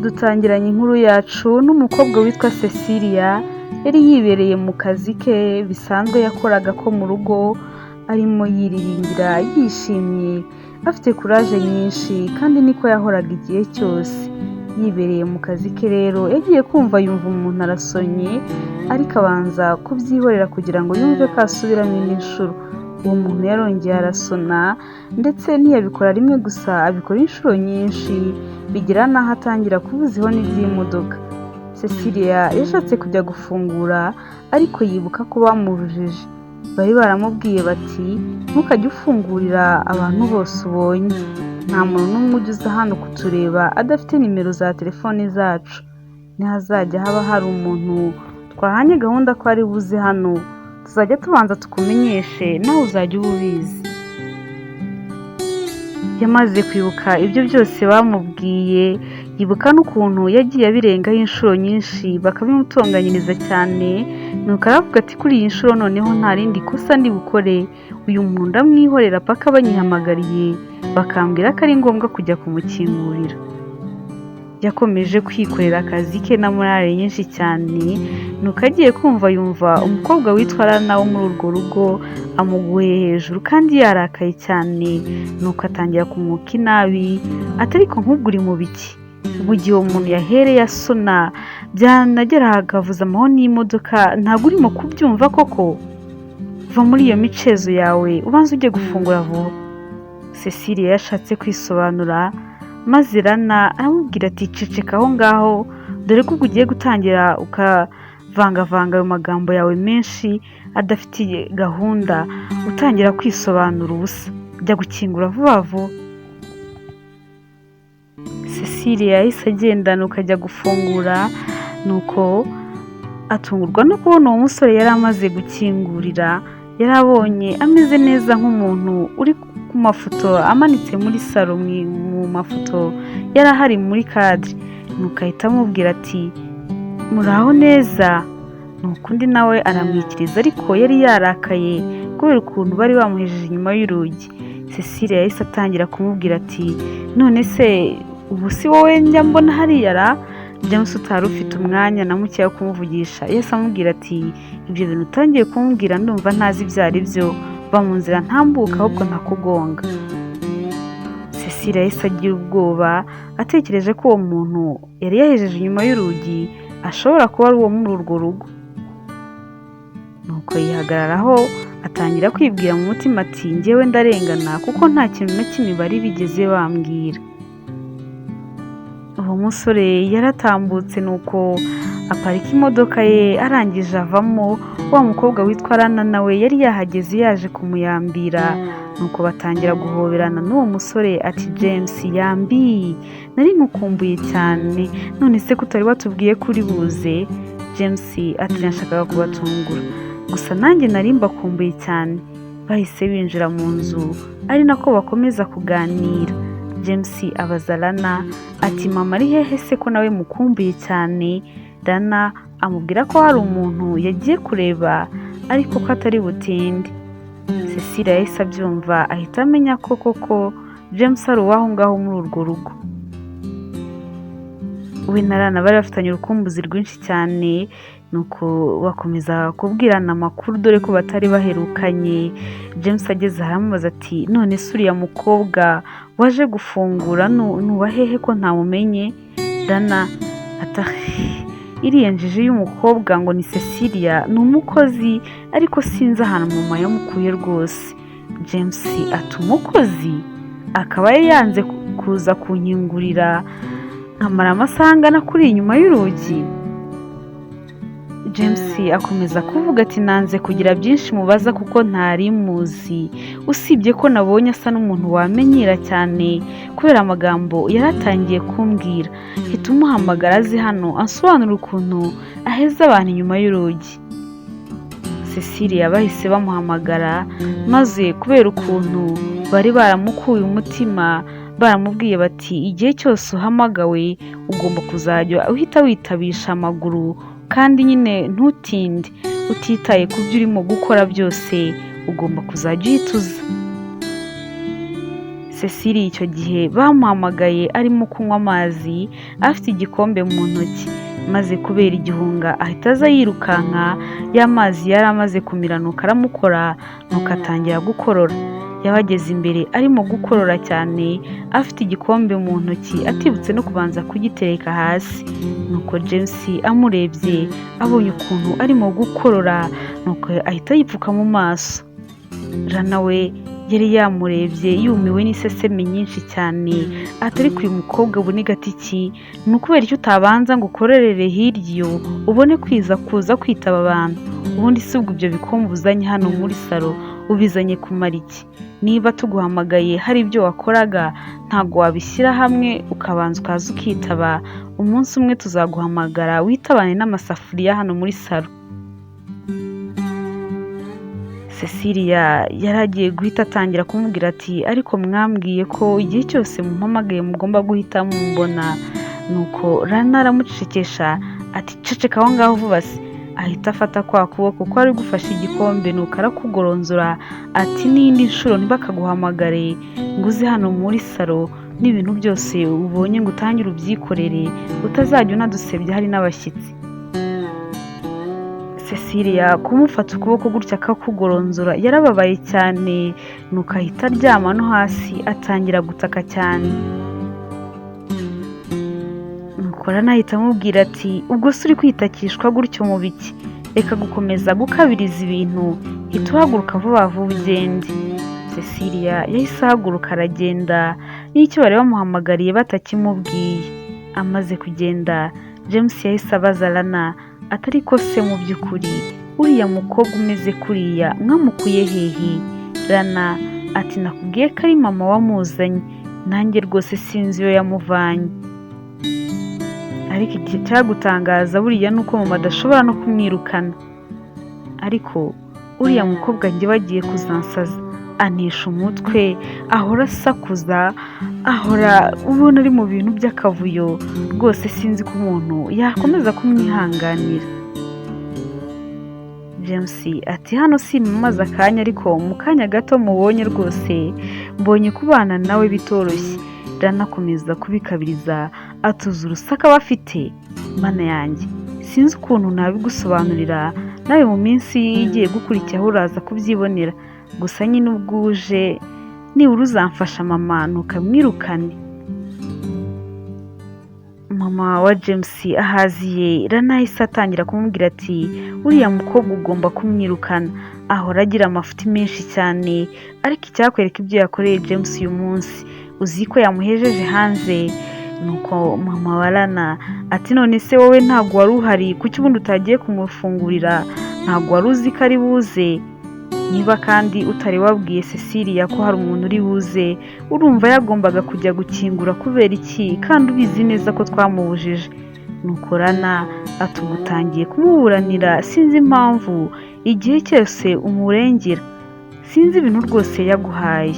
Dutangiranye inkuru yacu n'umukobwa witwa Cecilia, yari yibereye mu kazi ke bisanzwe yakoraga ko mu rugo, arimo yiriringira yishimye, afite courage nyinshi kandi niko yahoraga igihe cyose. Yibereye mu kazi ke rero, yagiye kumva yumva umuntu arasonye, ariko abanza kubyihorera kugira ngo yumve ko asubiramo indi nshuro. Uwo muntu yarongeye arasona, ndetse ntiyabikora rimwe gusa, abikora inshuro nyinshi, bigera n'aho atangira kuvuza ihoni ry'imodoka. Cecilia yashatse kujya gufungura, ariko yibuka ko bamubujije. Bari baramubwiye bati: "Ntukajye ufungurira abantu bose ubonye. Nta muntu n'umwe ujya uza hano kutureba adafite nimero za telefoni zacu. Nihazajya haba hari umuntu twahanye gahunda ko ari buze hano, tuzajya tubanza tukumenyeshe, nawe uzajya uba ubizi." Yamaze kwibuka ibyo byose bamubwiye, yibuka n'ukuntu yagiye abirengaho inshuro nyinshi bakabimutonganyiriza cyane, nuko aravuga ati: "Kuri iyi nshuro noneho nta rindi kosa ndi bukore, uyu muntu ndamwihorera paka banyihamagariye bakambwira ko ari ngombwa kujya kumukingurira." Yakomeje kwikorera akazi ke na morale nyinshi cyane, nuko agiye kumva yumva umukobwa witwa Lana wo muri urwo rugo amuguye hejuru kandi yarakaye cyane, nuko atangira kumwuka inabi ati: "Ariko nk'ubwo uri mu biki? Mu gihe uwo muntu yahereye asona, byanagera akavuza amahoni y'imodoka, ntabwo urimo kubyumva koko? Va muri iyo micezo yawe, ubanze ujye gufungura vuba." Cecilia yashatse kwisobanura, maze Lana aramubwira ati: "Ceceka aho ngaho, dore ko ubwo ugiye gutangira ukavangavanga ayo magambo yawe menshi adafitiye gahunda, utangira kwisobanura ubusa. Jya gukingura vuba vuba." Cecilia yahise agenda, nuko ajya gufungura, nuko atungurwa no kubona uwo musore yari amaze gukingurira, yari abonye ameze neza nk'umuntu uri ku mafoto amanitse muri salo, mu mafoto yari ahari muri cadre, nuko ahita amubwira ati: "Muraho neza?" Nuko undi nawe aramwikiriza, ariko yari yarakaye kubera ukuntu bari bamuhejeje inyuma y'urugi. Cecilia yahise atangira kumubwira ati: "None se ubu si wowe njya mbona hariya ra?" James utari ufite umwanya na mukeya wo kumuvugisha yahise amubwira ati: "Ibyo bintu utangiye kumubwira ndumva ntazi ibyo ari byo, va mu nzira ntambuka ahubwo ntakugonga." Cecilia yahise agira ubwoba atekereje ko uwo muntu yari yahejeje inyuma y'urugi ashobora kuba ari uwo muri urwo rugo, nuko yihagararaho atangira kwibwira mu mutima ati: "Njyewe ndarengana kuko nta kintu na kimwe bari bigeze bambwira." Uwo musore yaratambutse, nuko aparika imodoka ye, arangije avamo. Wa mukobwa witwa Lana nawe yari yahageze yaje kumuyambira, nuko batangira guhoberana n'uwo musore ati: "James, yambi, nari nkukumbuye cyane. None se ko utari watubwiye ko uri buze?" James ati: "Nashakaga kubatungura, gusa nanjye nari mbakumbuye cyane." Bahise binjira mu nzu ari nako bakomeza kuganira. James abaza Lana ati: "Mama ari hehe se ko nawe mukumbuye cyane?" Lana amubwira ko hari umuntu yagiye kureba ariko ko atari butinde. Cecilia yahise abyumva, ahita amenya ko koko James ari uw'aho ngaho muri urwo rugo. We na Lana bari bafitanye urukumbuzi rwinshi cyane, nuko bakomeza kubwirana amakuru dore ko batari baherukanye. James ageze aramubaza ati: "None se uriya mukobwa waje gufungura ni uwa hehe ko ntamumenye?" Lana ati: "Iriya njiji y'umukobwa ngo ni Cecilia, ni umukozi, ariko sinzi ahantu mama yamukuye rwose." James ati: "Umukozi akaba yari yanze kuza kunkingurira nkamara amasaha angana kuri inyuma y'urugi?" James akomeza kuvuga ati: "Nanze kugira byinshi mubaza kuko ntari muzi, usibye ko nabonye asa n'umuntu wamenyera cyane kubera amagambo yari atangiye kumbwira. Hita umuhamagara aze hano ansobanurire ukuntu aheza abantu inyuma y'urugi." Cecilia bahise bamuhamagara, maze kubera ukuntu bari baramukuye umutima, baramubwiye bati: "Igihe cyose uhamagawe ugomba kuzajya uhita witabisha amaguru kandi nyine ntutinde, utitaye ku byo urimo gukora byose, ugomba kuzajya uhita uza." Cecilia icyo gihe bamuhamagaye arimo kunywa amazi afite igikombe mu ntoki, maze kubera igihunga ahita aza yirukanka, ya mazi yari amaze kumira nuko aramukora, nuko atangira gukorora. Yabageze imbere arimo gukorora cyane afite igikombe mu ntoki atibutse no kubanza kugitereka hasi. Nuko James amurebye abonye ukuntu arimo gukorora, nuko ahita yipfuka mu maso. Lana we yari yamurebye yumiwe n'isesemi nyinshi cyane, ati ariko uyu mukobwa ubu ni gati ki? Ni ukubera icyo utabanza ngo ukorerere hirya iyo ubone kwiza kuza kwitaba abantu? Ubundi si ubwo ibyo bikombe uzanye hano muri salo ubizanye kumara iki? Niba tuguhamagaye hari ibyo wakoraga ntabwo wabishyira hamwe ukabanza ukaza ukitaba? Umunsi umwe tuzaguhamagara witabane n'amasafuriya hano muri salo. Cecilia yari agiye guhita atangira kumubwira ati ariko mwambwiye ko igihe cyose mumpamagaye mugomba guhita mumbona. Nuko Lana aramucecekesha ati ceceka aho ngaho vuba se. Ahita afata kwa kuboko ko ari gufashe igikombe nuko arakugoronzora ati n'indi nshuro ntibakaguhamagare ngo uze hano muri salo n'ibintu byose ubonye ngo utangire ubyikorere, utazajya unadusebya hari n'abashyitsi. Cecilia kumufata ukuboko gutya akakugoronzora yarababaye cyane, nuko ahita aryama no hasi atangira gutaka cyane. Nuko Lana ahita amubwira ati ubwo se uri kwitakishwa gutyo mu biki? Reka gukomeza gukabiriza ibintu, hita uhaguruka vuba vuba ugende. Cecilia yahise ahaguruka aragenda, n'icyo bari bamuhamagariye batakimubwiye. Amaze kugenda James yahise abaza Lana ati ariko se mu by'ukuri uriya mukobwa umeze kuriya mwamukuye hehe? Lana ati nakubwiye ko ari mama wamuzanye, nanjye rwose sinzi iyo yamuvanye. Ariko igihe cyagutangaza buriya ni uko mama adashobora no kumwirukana. Ariko uriya mukobwa njye bagiye kuzansaza, anesha umutwe, ahora asakuza, ahora ubona ari mu bintu by'akavuyo, rwose sinzi ko umuntu yakomeza kumwihanganira. James ati hano simumaze akanya ariko mu kanya gato mubonye rwose mbonye kubana nawe bitoroshye. Lana akomeza kubikabiriza atuza urusaku aba afite, mana yanjye sinzi ukuntu nabigusobanurira, nawe mu minsi igiye gukurikiraho uraza kubyibonera, gusa nyine ubwo uje nibura uzamfasha mama ntukamwirukane. Mama wa James ahaziye Lana yahise atangira kumubwira ati uriya mukobwa ugomba kumwirukana, ahora agira amafuti menshi cyane, ariko icyakwereka ibyo yakoreye James uyu munsi uzi ko yamuhejeje hanze. Nuko mama wa Lana ati none se wowe ntabwo wari uhari, kuki ubundi utagiye kumufungurira? Ntabwo wari uzi ko ari buze? Niba kandi utari wabwiye Cecilia ko hari umuntu uri buze, urumva yagombaga kujya gukingura kubera iki kandi ubizi neza ko twamubujije? Nuko Lana ati ubu kumuburanira sinzi impamvu igihe cyose umurengera, sinzi ibintu rwose yaguhaye.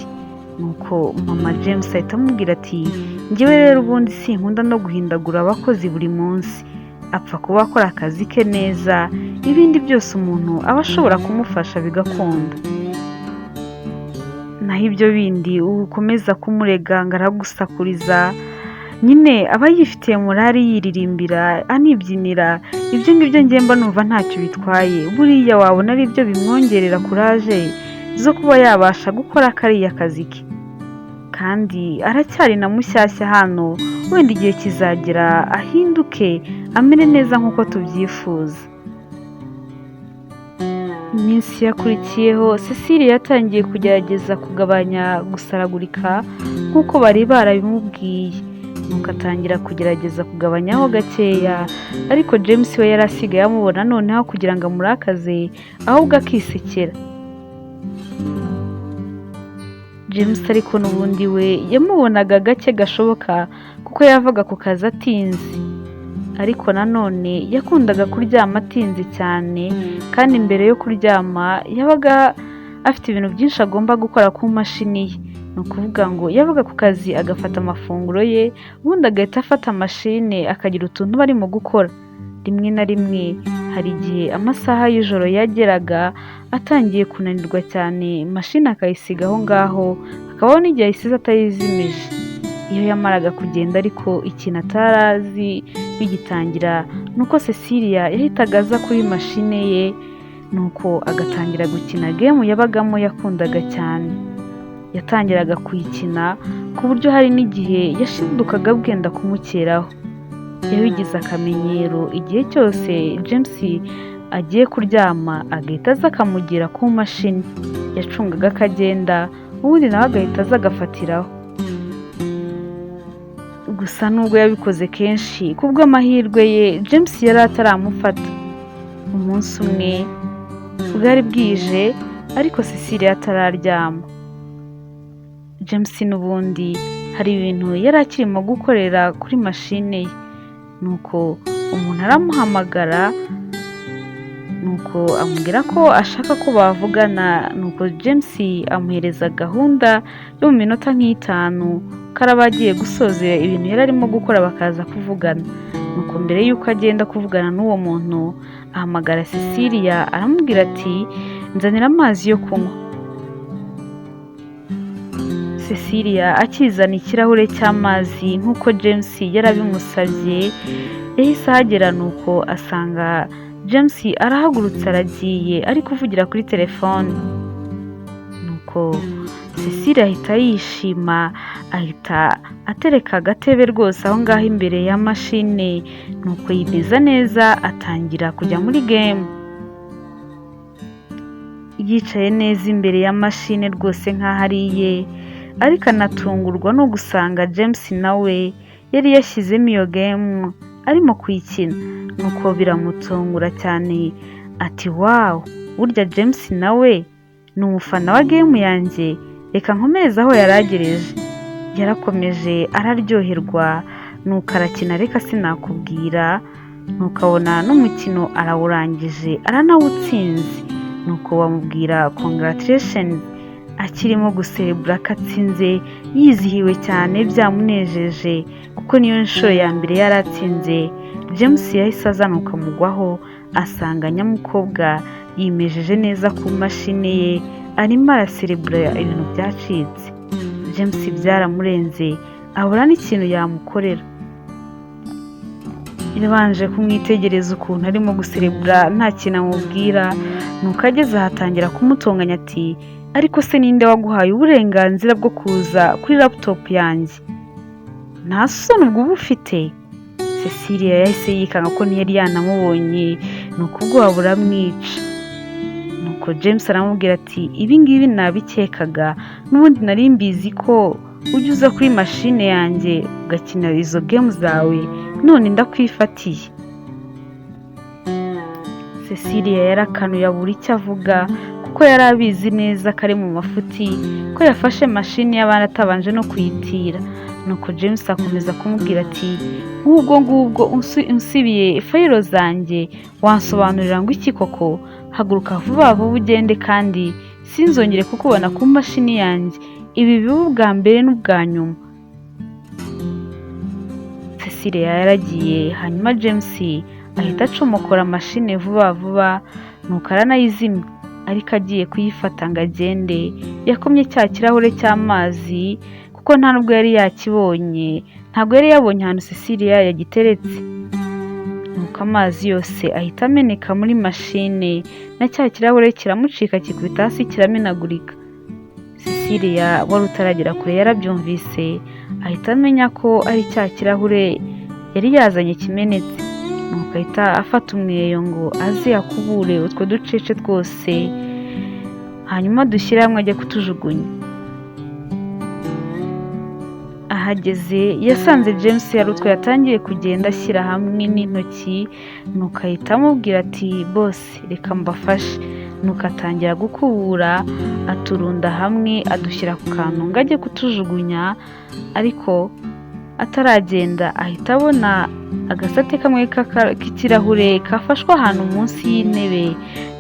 Nuko mama James ahita amubwira ati njyewe rero ubundi sinkunda no guhindagura abakozi buri munsi, apfa kuba akora akazi ke neza, ibindi byose umuntu aba ashobora kumufasha bigakunda. Naho ibyo bindi ukomeza kumurega ngo aragusakuriza, nyine aba yifitiye morali yiririmbira anibyinira, ibyo ngibyo njye mba numva ntacyo bitwaye, buriya wabona ari byo bimwongerera courage zo kuba yabasha gukora kariya kazi ke. Kandi aracyari na mushyashya hano, wenda igihe kizagera ahinduke amere neza nk'uko tubyifuza. Iminsi yakurikiyeho Cecilia yatangiye kugerageza kugabanya gusaragurika nk'uko bari barabimubwiye, nuko atangira kugerageza kugabanyaho gakeya, ariko James we yari asigaye amubona noneho kugira ngo amurakaze ahubwo akisekera. James ariko n'ubundi we yamubonaga gake gashoboka kuko yavaga ku kazi atinze, ariko nanone yakundaga kuryama atinze cyane, kandi mbere yo kuryama yabaga afite ibintu byinshi agomba gukora ku mashini ye. Ni ukuvuga ngo yabaga ku kazi agafata amafunguro ye, ubundi agahita afata mashine akagira utuntu barimo gukora. Rimwe na rimwe hari igihe amasaha y'ijoro yageraga atangiye kunanirwa cyane, mashini akayisiga aho ngaho Hakabaho n'igihe ayisize atayizimije. Iyo yamaraga kugenda ariko, ikintu atari azi bigitangira ni uko Cecilia yahitaga aza kuri mashine ye, nuko agatangira gukina game yabagamo yakundaga cyane. Yatangiraga kuyikina ku buryo hari n'igihe yashidukaga bwenda kumukeraho. Yabigize akamenyero, igihe cyose James agiye kuryama agahita aza akamugira ku mashini. Yacungaga ko agenda, ubundi nawe agahita aza agafatiraho. Gusa nubwo yabikoze kenshi, kubw'amahirwe ye James yari ataramufata. Umunsi umwe bwari bwije ariko Cecilia atararyama. James n'ubundi hari ibintu yari akirimo gukorera kuri mashine ye, nuko umuntu aramuhamagara, nuko amubwira ko ashaka ko bavugana. Nuko James amuhereza gahunda yo mu minota nk'itanu, ko araba agiye gusoza ibintu yari arimo gukora bakaza kuvugana. Nuko mbere y'uko agenda kuvugana n'uwo muntu, ahamagara Cecilia aramubwira ati: "Nzanira amazi yo kunywa." Cecilia akizana ikirahure cy'amazi nk'uko James yari abimusabye, yahise ahagera, nuko asanga James arahagurutse aragiye, ari kuvugira kuri telefone. Nuko Cecilia ahita yishima, ahita atereka agatebe rwose aho ngaho imbere ya mashine, nuko yimeza neza atangira kujya muri game. Yicaye neza imbere ya mashine rwose nk'aho ari iye, ariko anatungurwa no gusanga James nawe yari yashyizemo iyo game arimo kuyikina. Nuko biramutungura cyane, ati: "Wow, burya James nawe ni umufana wa game yanjye, reka nkomereze aho yari agereje." Yarakomeje araryoherwa, nuko arakina, reka sinakubwira. Nuko abona n'umukino arawurangije, aranawutsinze, nuko bamubwira congratulation. Akirimo guserebura ko atsinze, yizihiwe cyane, byamunejeje kuko niyo nshuro ya mbere yari atsinze, James yahise azanuka amugwaho, asanga nyamukobwa yimejeje neza ku mashini ye, arimo araserebura ibintu byacitse. James byaramurenze, abura n'ikintu yamukorera. Yabanje kumwitegereza ukuntu arimo guserebura nta kintu amubwira, nuko ageze aho atangira kumutonganya ati: "Ariko se ninde waguhaye uburenganzira bwo kuza kuri laptop yanjye? Nta soni ubwo uba ufite?" Cecilia yahise yikanga ko ntiyari yanamubonye, nuko ubwoba buramwica. Nuko James aramubwira ati: "Ibi ngibi nabikekaga n'ubundi, nari mbizi ko ujya uza kuri mashine yanjye ugakina izo game zawe, none ndakwifatiye." Cecilia yarakanuye abura icyo avuga, kuko yari abizi neza ko ari mu mafuti, ko yafashe mashini y'abandi atabanje no kuyitira. Nuko James akomeza kumubwira ati: "Nk'ubwo ngubwo unsibiye file zanjye, wansobanurira ngo iki koko? Haguruka vuba vuba ugende, kandi sinzongere kukubona ku mashini yanjye. Ibi bibe ubwa mbere n'ubwa nyuma." Cecilia yaragiye, hanyuma James ahita acomokora mashine vuba vuba, nuko aranayizimya. Ariko agiye kuyifata ngo agende, yakomye cya kirahure cy'amazi, kuko nta nubwo yari yakibonye, ntabwo yari yabonye ahantu Cecilia yagiteretse. Nuko amazi yose ahita ameneka muri mashine, na cya kirahure kiramucika kikubita hasi kiramenagurika. Cecilia wari utaragera kure yarabyumvise, ahita amenya ko ari cya kirahure yari yazanye kimenetse. Nuko ahita afata umweyo ngo aze akubure utwo ducece twose, hanyuma dushyire hamwe ajye kutujugunya. Ahageze yasanze James yari utwo yatangiye kugenda ashyira hamwe n'intoki, nuko ahita amubwira ati: "Boss, reka mbafashe." Nuko atangira gukubura, aturunda hamwe, adushyira ku kantu ngo ajye kutujugunya. Ariko ataragenda ahita abona agasate kamwe k'ikirahure kafashwe ahantu munsi y'intebe,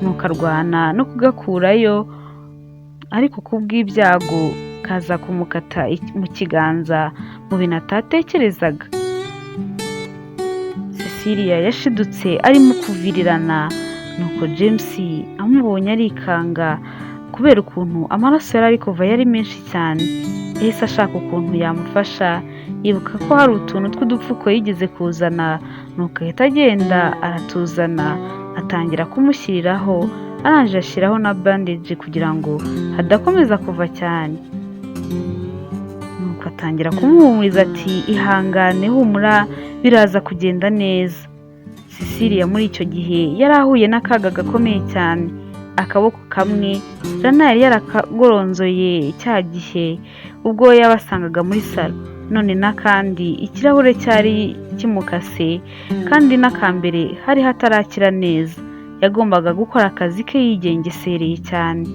nuko arwana no kugakurayo, ariko kubw'ibyago kaza kumukata mu kiganza, mu bintu atatekerezaga. Cecilia yashidutse arimo kuvirirana, nuko James amubonye arikanga ko Kubera ukuntu amaraso yari ari kuva yari menshi cyane, yahise ashaka ukuntu yamufasha, yibuka ko hari utuntu tw'udupfuko yigeze kuzana, nuko ahita agenda aratuzana, atangira kumushyiriraho, arangije ashyiraho na bandage kugira ngo hadakomeza kuva cyane. Nuko atangira kumuhumuriza ati ihangane, humura, biraza kugenda neza. Cecilia muri icyo gihe yari ahuye n'akaga gakomeye cyane. Akaboko kamwe Rana yari yarakagoronzoye cya gihe ubwo yabasangaga muri salo, none n'akandi ikirahure cyari kimukase, kandi n'akambere hari hatarakira neza. Yagombaga gukora akazi ke yigengesereye cyane.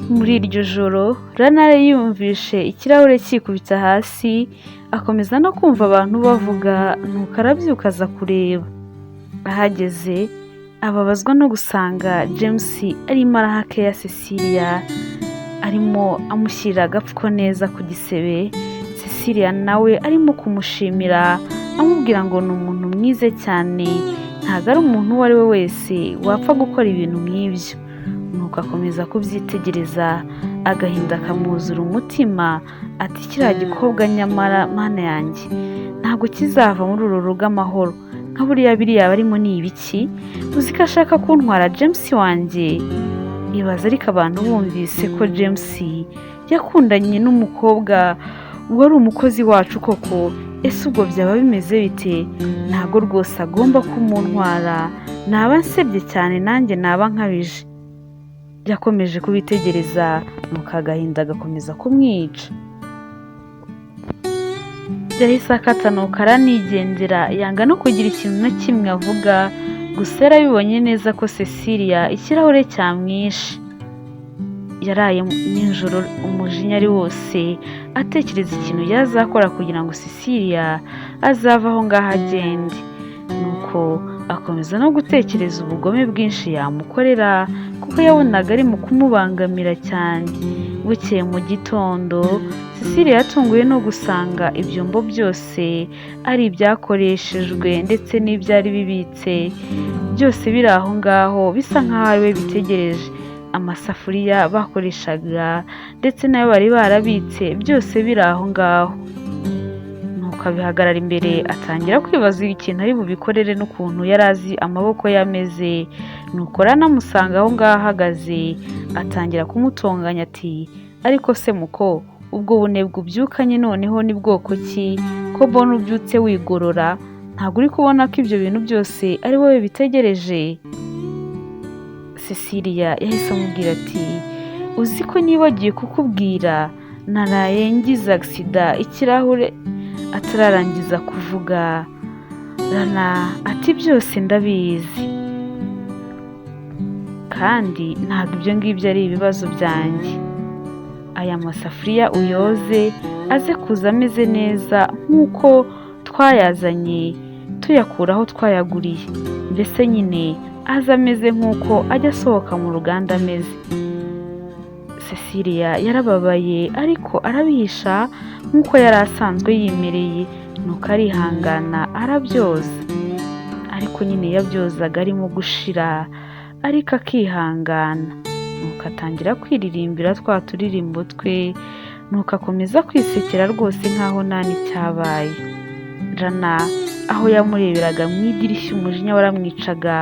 Muri iryo joro Rana yumvishe ikirahure cyikubita hasi, akomeza no kumva abantu bavuga, nuko arabyuka aza kureba. Ahageze ababazwa no gusanga James arimo araha keya Cecilia, arimo amushyirira agapfuko neza ku gisebe. Cecilia nawe arimo kumushimira, amubwira ngo ni umuntu mwiza cyane, ntabwo ari umuntu uwo ari we wese wapfa gukora ibintu nk'ibyo. Nuko akomeza kubyitegereza, agahinda kamwuzura umutima, ati kiriya gikobwa nyamara Mana yanjye ntabwo kizava muri uru rugo amahoro, nka buriya biriya barimo ni ibiki? Uzi ko ashaka kuntwara James wanjye? Ibaza ariko abantu bumvise ko James yakundanye n'umukobwa wari umukozi wacu koko, ese ubwo byaba bimeze bite? Ntabwo rwose agomba kumuntwara, naba nsebye cyane, nanjye naba nkabije. Yakomeje kubitegereza, nuko agahinda gakomeza kumwica. Yahise akata nuko aranigendera, yanga no kugira ikintu na kimwe avuga. Gusa yarabibonye neza ko Cecilia ikirahure cyamwishe. Yaraye nijoro umujinya ari wose, atekereza ikintu yazakora kugira ngo Cecilia azave aho ngaho agende. Nuko akomeza no gutekereza ubugome bwinshi yamukorera, kuko yabonaga ari mu kumubangamira cyane. Bukeye mu gitondo Cecilia yatunguwe no gusanga ibyombo byose ari ibyakoreshejwe ndetse n'ibyari bibitse byose biri aho ngaho, bisa nk'aho ari we bitegereje. Amasafuriya bakoreshaga ndetse n'ayo bari barabitse byose biri aho ngaho. Nuko abihagarara imbere, atangira kwibaza ikintu ari bubikorere n'ukuntu yari azi amaboko ye ameze. Nuko aranamusanga aho ngaho ahagaze, atangira kumutonganya ati ariko se muko, ubwo bunebwe ubyukanye noneho ni bwoko ki, ko mbona ubyutse wigorora? Ntabwo uri kubona ko ibyo bintu byose ari wowe bitegereje? Cecilia yahise amubwira ati uzi ko nibagiwe kukubwira, naraye ngize agisida ikirahure. Atararangiza kuvuga, Rana ati byose ndabizi, kandi ntabwo ibyo ngibyo ari ibibazo byanjye. Aya masafuriya uyoze aze kuza ameze neza nk'uko twayazanye tuyakura aho twayaguriye, mbese nyine aze ameze nk'uko ajya asohoka mu ruganda ameze. Cecilia yarababaye ariko arabihisha nk'uko yari asanzwe yimereye, nuko arihangana arabyoza. Ariko nyine yabyozaga arimo gushira, ariko akihangana. Nuko atangira kwiririmbira twa turirimbo twe, nuko akomeza kwisekera rwose nk'aho nta n'icyabaye. Rana aho yamureberaga mu idirishya umujinya waramwicaga,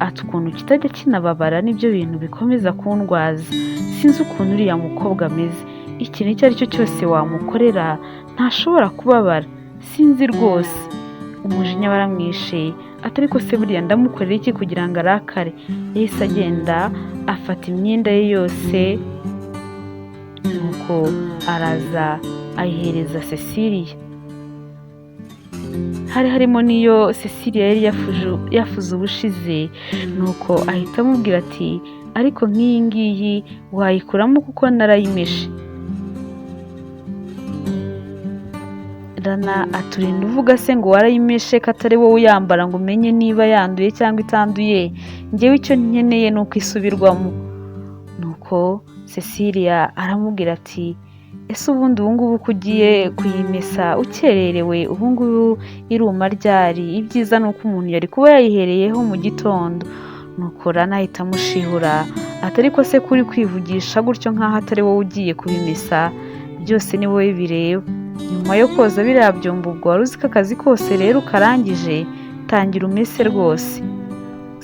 ati ukuntu kitajya kinababara nibyo bintu bikomeza kundwaza, sinzi ukuntu uriya mukobwa ameze, ikintu icyo ari cyo cyose wamukorera ntashobora kubabara, sinzi rwose. Umujinya waramwishe, ati ariko se buriya ndamukorera iki kugira ngo arakare? Yahise agenda afata imyenda ye yose, nuko araza ayihereza Cecilia. Hari harimo n'iyo Cecilia yari yafuze ubushize, nuko ahita amubwira ati ariko nk'iyi ngiyi wayikuramo kuko narayimeshe. Rana aturinda uvuga se ngo warayimeshe ko atari wowe uyambara ngo umenye niba yanduye cyangwa itanduye, njyewe icyo nkeneye ni uko isubirwamo. Nuko Cecilia aramubwira ati ese ubundi ubu ngubu ko ugiye kuyimesa ukererewe, ubu ngubu iruma ryari? Ibyiza ni uko umuntu yari kuba yayihereyeho mu gitondo. Nuko Rana ahita amushihura Atari ko se kuri kwivugisha gutyo nk'aho atari wowe ugiye kubimesa, byose ni wowe bireba. Nyuma yo koza biriya byombo ubwo wari uzi ko akazi kose rero ukarangije, tangira umese rwose.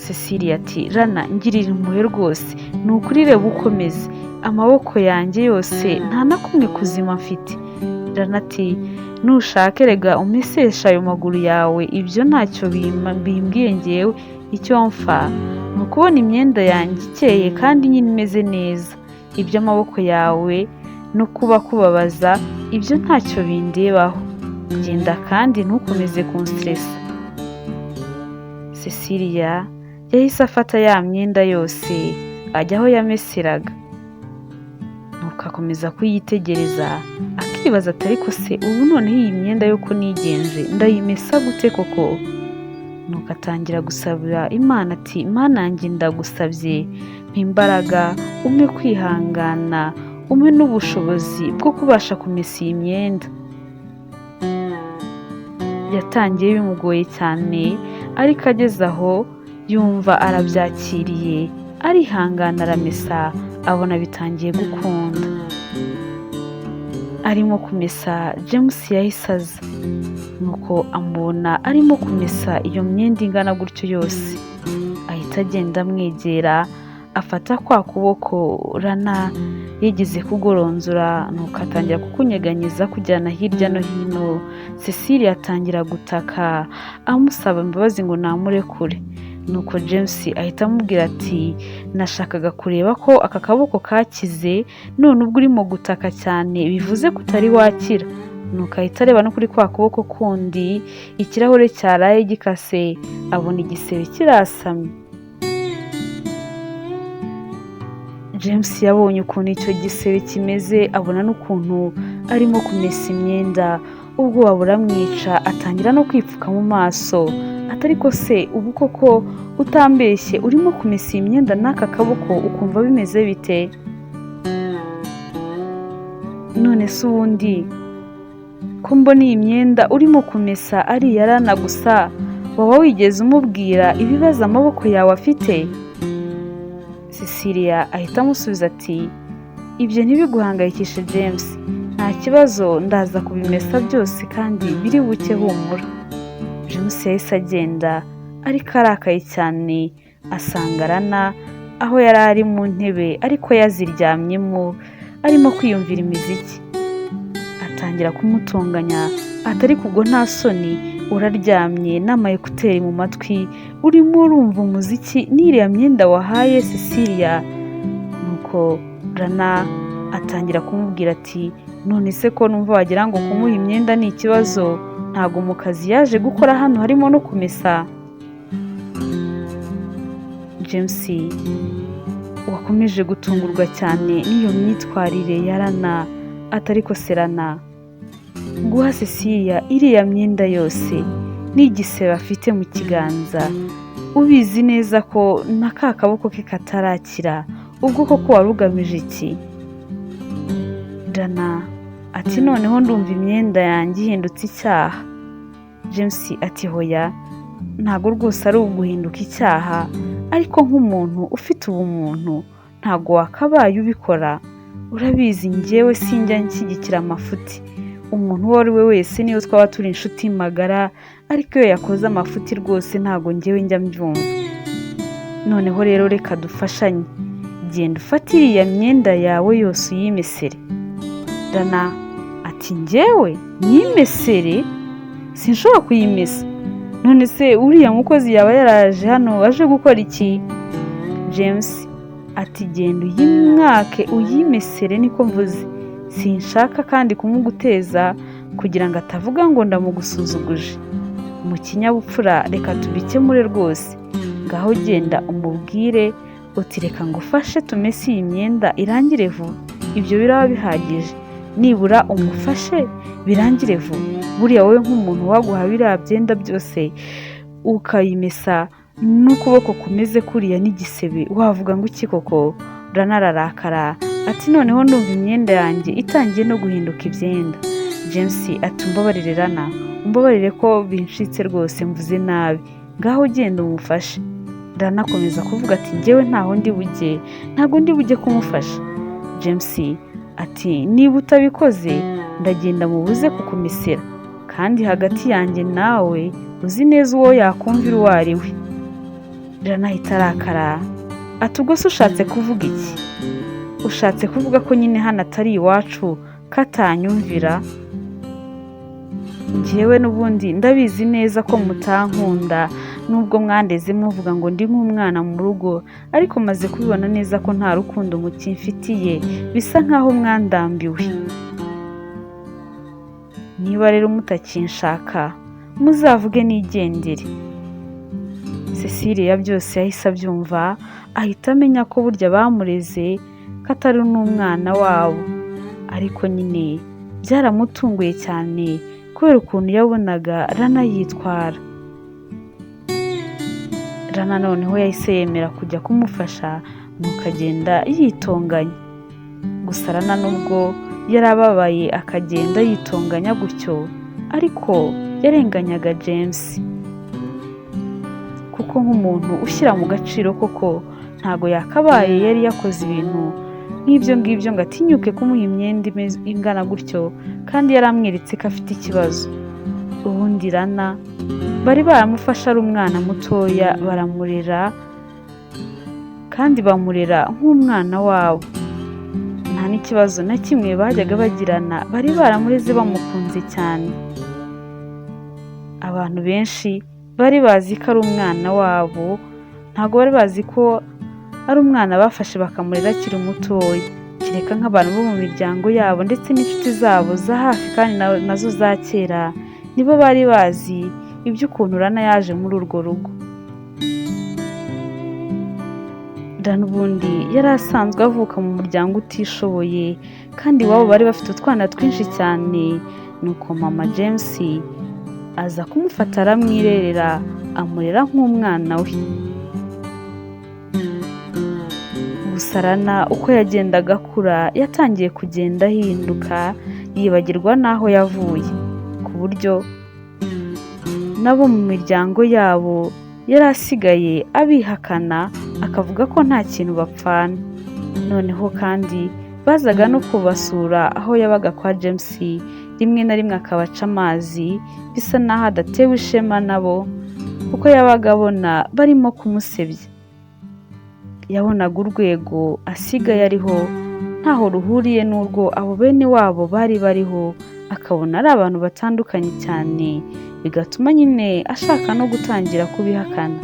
Cecilia ati Rana, ngirira impuhwe rwose, ni ukuri reba ukomeze, amaboko yanjye yose nta na kumwe kuzima mfite. Rana ati nushake rega umeseshe ayo maguru yawe, ibyo ntacyo bimbwiye ngewe, icyo mfa ni ukubona imyenda yanjye ikeye kandi nyine imeze neza, iby'amaboko yawe no kuba kubabaza ibyo ntacyo bindebaho, genda kandi ntukomeze kunstresa. Cecilia yahise afata ya myenda yose ajya aho yameseraga, nuko akomeza kuyitegereza akibaza ati ariko se ubu noneho iyi myenda yo ko nigenje ndayimesa gute koko? Nuko atangira gusabira Imana ati Mana yanjye ndagusabye mpa imbaraga, umpe kwihangana, umpe n'ubushobozi bwo kubasha kumesa iyi myenda. Yatangiye bimugoye cyane ariko ageze aho yumva arabyakiriye, arihangana aramesa, abona bitangiye gukunda. Arimo kumesa James yahise aza, nuko amubona arimo kumesa iyo myenda ingana gutyo yose, ahita agenda amwegera afata kwa kuboko Rana yigeze kugoronzora, nuko atangira kukunyeganyeza kujyana hirya no hino. Cecilia atangira gutaka amusaba imbabazi ngo namurekure, nuko James ahita amubwira ati nashakaga kureba ko aka kaboko kakize, none ubwo urimo gutaka cyane bivuze ko utari wakira. Nuko ahita areba no kuri kwa kuboko kundi ikirahure cyaraye gikase, abona igisebe kirasamye. James yabonye ukuntu icyo gisebe kimeze, abona n'ukuntu arimo kumesa imyenda, ubwoba buramwica atangira no kwipfuka mu maso. Atari ko se ubu koko utambeshye urimo kumesa iyi myenda n'aka kaboko ukumva bimeze bite? None se ubundi ko mbona iyi myenda urimo kumesa ari iya Rana gusa, waba wigeze umubwira ibibazo amaboko yawe afite? Cecilia ahita amusubiza ati ibyo ntibiguhangayikishe James, nta kibazo ndaza kubimesa byose kandi biri buke humura. James yahise agenda ariko arakaye cyane, asanga Rana aho yari ari mu ntebe ariko yaziryamyemo arimo kwiyumvira imiziki. Atangira kumutonganya atari kubwo nta soni, uraryamye n'ama ekuteri mu matwi urimo urumva umuziki n'iriya myenda wahaye Cecilia. Nuko Rana atangira kumubwira ati none se ko numva wagira ngo kumuha imyenda ni ikibazo, ntago mu kazi yaje gukora hano harimo no kumesa. James wakomeje gutungurwa cyane n'iyo myitwarire ya Rana, atari ko se Rana guha Cecilia iriya myenda yose n'igisebe afite mu kiganza, ubizi neza ko na ka kaboko ke katarakira, ubwo koko wari ugamije iki? Rana ati noneho ndumva imyenda yanjye ihindutse icyaha. James ati hoya ntago rwose ari uguhinduka icyaha, ariko nk'umuntu ufite ubumuntu ntago wakabaye ubikora, urabizi njyewe sinjya nshyigikira amafuti, umuntu uwo ari we wese niyo twaba turi inshuti magara, ariko iyo yakoze amafuti rwose ntago njyewe njya mbyumva. Noneho rero reka dufashanye, genda ufate iriya myenda yawe yose uyimesere. Rana ati njyewe nyimesere? Sinshobora kuyimesa. None se uriya mukozi yaba yaraje hano aje gukora iki? James ati genda uyimwake uyimesere niko mvuze, sinshaka kandi kumuguteza kugira ngo atavuga ngo ndamugusuzuguje. Mu kinyabupfura reka tubikemure rwose, ngaho genda umubwire uti reka ngufashe tumese iyi myenda irangire vuba, ibyo biraba bihagije, nibura umufashe birangire vuba. Buriya wowe nk'umuntu waguha biriya byenda byose ukayimesa n'ukuboko kumeze kuriya n'igisebe, wavuga ngo iki koko? Rana ararakara ati noneho ndumva imyenda yanjye itangiye no guhinduka ibyenda. James ati umbabarire Rana, umbabarire ko bincitse rwose mvuze nabi, ngaho genda umufashe. Rana akomeza kuvuga ati njyewe ntaho ndi bujye, ntabwo ndi bujye kumufasha. James ati niba utabikoze ndagenda mubuze kukumesera, kandi hagati yanjye nawe uzi neza uwo yakumvira uwo ari we. Rana ahita arakara ati ubwo se ushatse kuvuga iki? Ushatse kuvuga ko nyine hano atari iwacu, katanyumvira? Njyewe n'ubundi ndabizi neza ko mutankunda, nubwo mwandeze muvuga ngo ndi nk'umwana mu rugo, ariko maze kubibona neza ko nta rukundo mukimfitiye, bisa nkaho mwandambiwe. Niba rero mutakinshaka muzavuge nigendere. Cecilia byose yahise abyumva, ahita amenya ko burya bamureze ko atari n'umwana wabo, ariko nyine byaramutunguye cyane kubera ukuntu yabonaga Rana yitwara. Rana noneho yahise yemera kujya kumufasha, nuko agenda yitonganya. Gusa Rana nubwo yari ababaye akagenda yitonganya gutyo, ariko yarenganyaga James, kuko nk'umuntu ushyira mu gaciro koko ntago yakabaye yari yakoze ibintu nk'ibyo ngibyo ngo atinyuke kumuha imyenda ingana gutyo, kandi yaramweretse ko afite ikibazo. Ubundi Rana bari baramufashe ari umwana mutoya, baramurera kandi bamurera nk'umwana wabo, nta n'ikibazo na kimwe bajyaga bagirana, bari baramureze bamukunze cyane. Abantu benshi bari bazi ko ari umwana wabo, ntabwo bari bazi ko ari umwana bafashe bakamurera akiri mutoya, kereka nk'abantu bo mu miryango yabo ndetse n'inshuti zabo za hafi kandi nazo za kera, nibo bari bazi iby'ukuntu Rana yaje muri urwo rugo. Rana ubundi yari asanzwe avuka mu muryango utishoboye, kandi iwabo bari bafite utwana twinshi cyane, nuko mama James aza kumufata aramwirerera, amurera nk'umwana we. Gusa Rana uko yagendaga akura yatangiye kugenda ahinduka, yibagirwa n'aho yavuye, ku buryo nabo mu miryango yabo yari asigaye abihakana, akavuga ko nta kintu bapfana. Noneho kandi bazaga no kubasura aho yabaga kwa James, rimwe na rimwe akabaca amazi, bisa naho adatewe ishema nabo, kuko yabaga abona barimo kumusebya. Yabonaga urwego asigaye ariho ntaho ruhuriye n'urwo abo bene wabo bari bariho, akabona ari abantu batandukanye cyane, bigatuma nyine ashaka no gutangira kubihakana.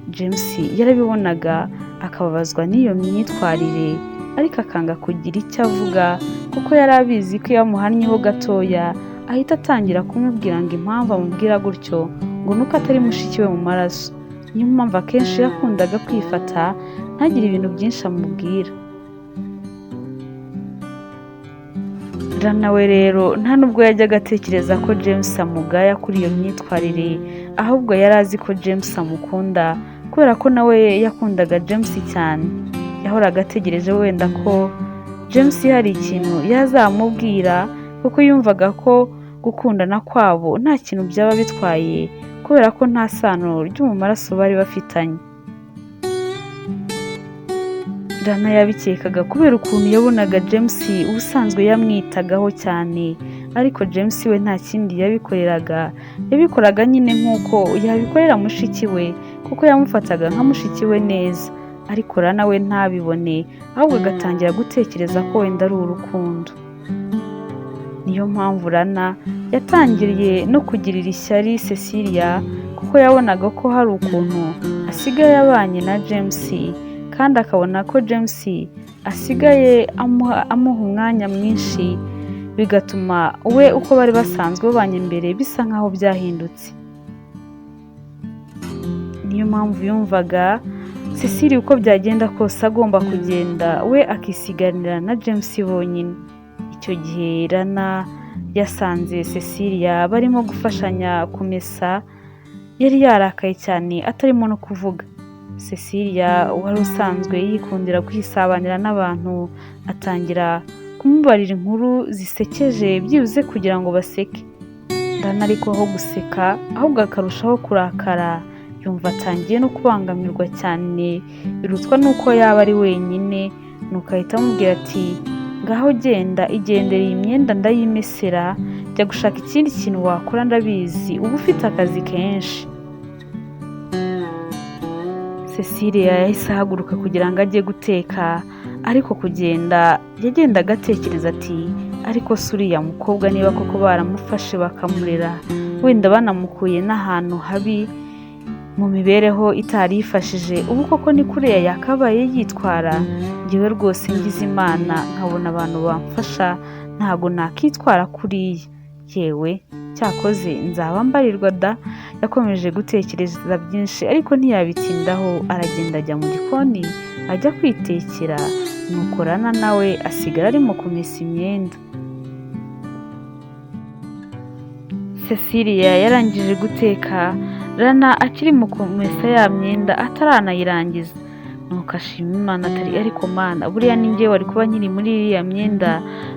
James yarabibonaga akababazwa n'iyo myitwarire, ariko akanga kugira icyo avuga kuko yari abizi ko iyo amuhannyeho gatoya ahita atangira kumubwira ngo impamvu amubwira gutyo ngo nuko atari mushiki we mu maraso. Niyo mpamvu akenshi yakundaga kwifata ntagire ibintu byinshi amubwira. Rana we rero nta nubwo yajyaga atekereza ko James amugaya kuri iyo myitwarire, ahubwo yari azi ko James amukunda kubera ko nawe yakundaga James cyane. Yahoraga ategereje wenda ko James hari ikintu yazamubwira, kuko yumvaga ko gukundana kwabo nta kintu byaba bitwaye kubera ko nta sano ryo mu maraso bari bafitanye. Rana yabikekaga kubera ukuntu yabonaga James ubusanzwe yamwitagaho cyane, ariko James we nta kindi yabikoreraga, yabikoraga nyine nk'uko yabikorera mushiki we, kuko yamufataga nka mushiki we neza, ariko Rana we ntabibone, ahubwo agatangira gutekereza ko wenda ari urukundo. Niyo mpamvu Rana yatangiriye no kugirira ishyari Cecilia, kuko yabonaga ko hari ukuntu asigaye abanye na James, kandi akabona ko James asigaye amuha umwanya mwinshi, bigatuma we uko bari basanzwe babanye mbere bisa nkaho byahindutse. Niyo mpamvu yumvaga Cecilia uko byagenda kose agomba kugenda, we akisiganira na James bonyine. Icyo gihe Rana yasanze Cecilia barimo gufashanya kumesa, yari yarakaye cyane atarimo no kuvuga. Cecilia wari usanzwe yikundira kwisabanira n'abantu, atangira kumubarira inkuru zisekeje byibuze kugira ngo baseke. Rana ariko aho guseka ahubwo akarushaho kurakara, Yumva atangiye no kubangamirwa cyane, birutwa n'uko yaba ari wenyine. Nuko ahita amubwira ati: "Ngaho genda, igendere, iyi myenda ndayimesera, jya gushaka ikindi kintu wakora, ndabizi uba ufite akazi kenshi." Cecilia yahise ahaguruka kugira ngo ajye guteka, ariko kugenda yagendaga atekereza ati: "Ariko se uriya mukobwa niba koko baramufashe bakamurera, wenda banamukuye n'ahantu habi mu mibereho itari ifashije, ubu koko ni kuriya yakabaye yitwara? Ngewe rwose ngize Imana nkabona abantu bamfasha, ntago nakitwara kuriya. Yewe, cyakoze nzaba mbarirwa da." Yakomeje gutekereza byinshi, ariko ntiyabitindaho, aragenda ajya mu gikoni ajya kwitekera. Nuko Rana nawe asigara arimo kumesa imyenda. Cecilia yarangije guteka, Rana akiri mu kumesa ya myenda ataranayirangiza. Nuko ashima Imana atari: "Ariko Mana, buriya ni njye wari kuba nkiri muri iriya myenda,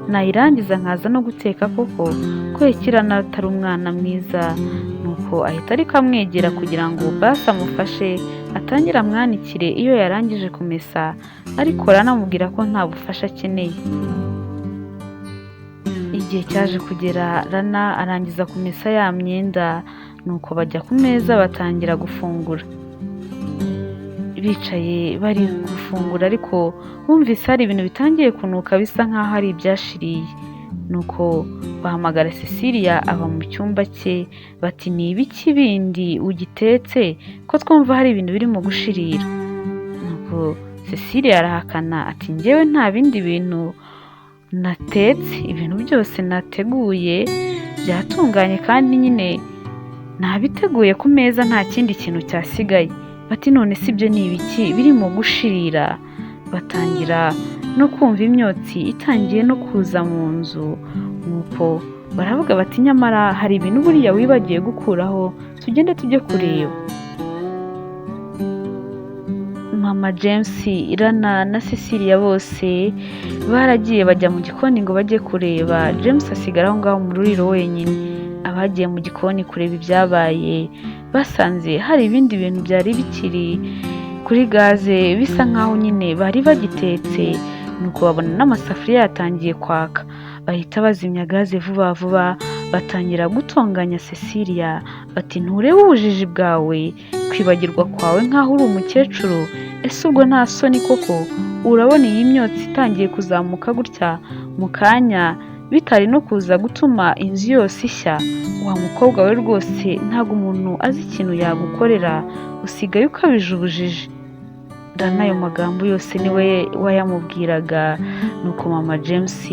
nayirangiza nkaza no guteka koko? Kubera Rana atari umwana mwiza." Nuko ahita ariko amwegera kugira ngo basi amufashe atangire amwanikire iyo yarangije kumesa, ariko Rana amubwira ko nta bufasha akeneye. Igihe cyaje kugera, Rana arangiza kumesa ya myenda, nuko bajya ku meza batangira gufungura. Bicaye bari gufungura, ariko bumvise hari ibintu bitangiye kunuka bisa nkaho ari ibyashiriye. Nuko bahamagara Cecilia ava mu cyumba cye, bati: "Ni ibiki bindi ugitetse ko twumva hari ibintu birimo gushirira?" Nuko Cecilia arahakana ati: "Njyewe nta bindi bintu natetse, ibintu byose nateguye byatunganye kandi nyine nabiteguye ku meza, nta kindi kintu cyasigaye." Bati: "None si ibyo ni ibiki birimo gushirira?" Batangira no kumva imyotsi itangiye no kuza mu nzu. Nuko baravuga bati: "Nyamara hari ibintu buriya wibagiwe gukuraho, tugende tujye kureba." Mama James, Rana na Cecilia bose baragiye bajya mu gikoni ngo bajye kureba. James asigara aho ngaho mu ruriro wenyine. Abagiye mu gikoni kureba ibyabaye basanze hari ibindi bintu byari bikiri kuri gaze, bisa nkaho nyine bari bagitetse. Nuko babona n'amasafuriya yatangiye kwaka, bahita bazimya gaze vuba vuba, batangira gutonganya Cecilia bati: "Nturebe ubujiji bwawe, kwibagirwa kwawe nkaho uri umukecuru? Ese ubwo nta soni koko? Urabona iyi myotsi itangiye kuzamuka gutya mu kanya bitari no kuza gutuma inzu yose ishya? Wa mukobwa we, rwose ntabwo umuntu azi ikintu yagukorera, usigaye ukabije ubujiji." Rana ayo magambo yose niwe wayamubwiraga. Nuko mama James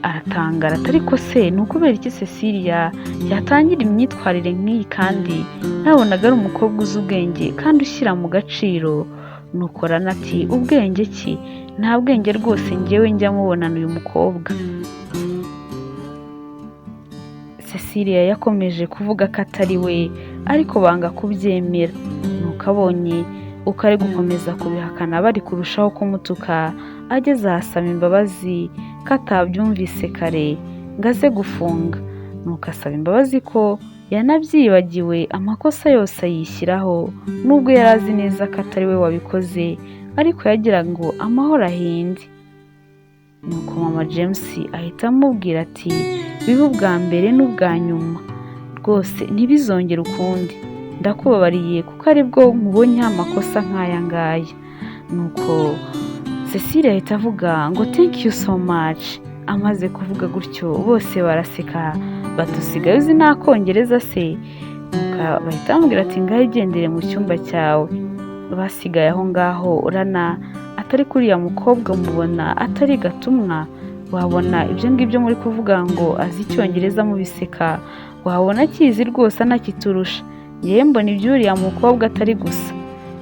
aratangara ati: "Ariko se ni ukubera iki Cecilia yatangira imyitwarire nk'iyi kandi nabonaga ari umukobwa uzi ubwenge kandi ushyira mu gaciro?" Nuko Rana ati: "Ubwenge ki? Nta bwenge rwose njyewe njya mubonana uyu mukobwa." Cecilia yakomeje kuvuga ko atari we, ariko banga kubyemera. Nuko abonye uko ari gukomeza kubihakana bari kurushaho kumutuka, ageze ahasaba imbabazi ko atabyumvise kare ngo aze gufunga. Nuko asaba imbabazi ko yanabyibagiwe, amakosa yose ayishyiraho, nubwo yari azi neza ko atari we wabikoze, ariko yagira ngo amahoro ahinde. Nuko mama James ahita amubwira ati: "Bibe ubwa mbere n'ubwa nyuma rwose, ntibizongere ukundi, ndakubabariye kuko aribwo nkubonyeho amakosa nk'aya ngaya." Nuko Cecilia ahita avuga ngo: "Thank you so much." Amaze kuvuga gutyo bose baraseka, bati: "Usigaye uzi n'akongereza se?" Nuko bahita bamubwira ati: "Ngaho igendere mu cyumba cyawe." Basigaye aho ngaho, Rana atari kuriya mukobwa mubona atari gatumwa, wabona ibyo ngibyo muri kuvuga ngo azi icyongereza mubiseka, wabona akizi rwose anakiturusha, yewe mbona iby'uriya mukobwa atari gusa.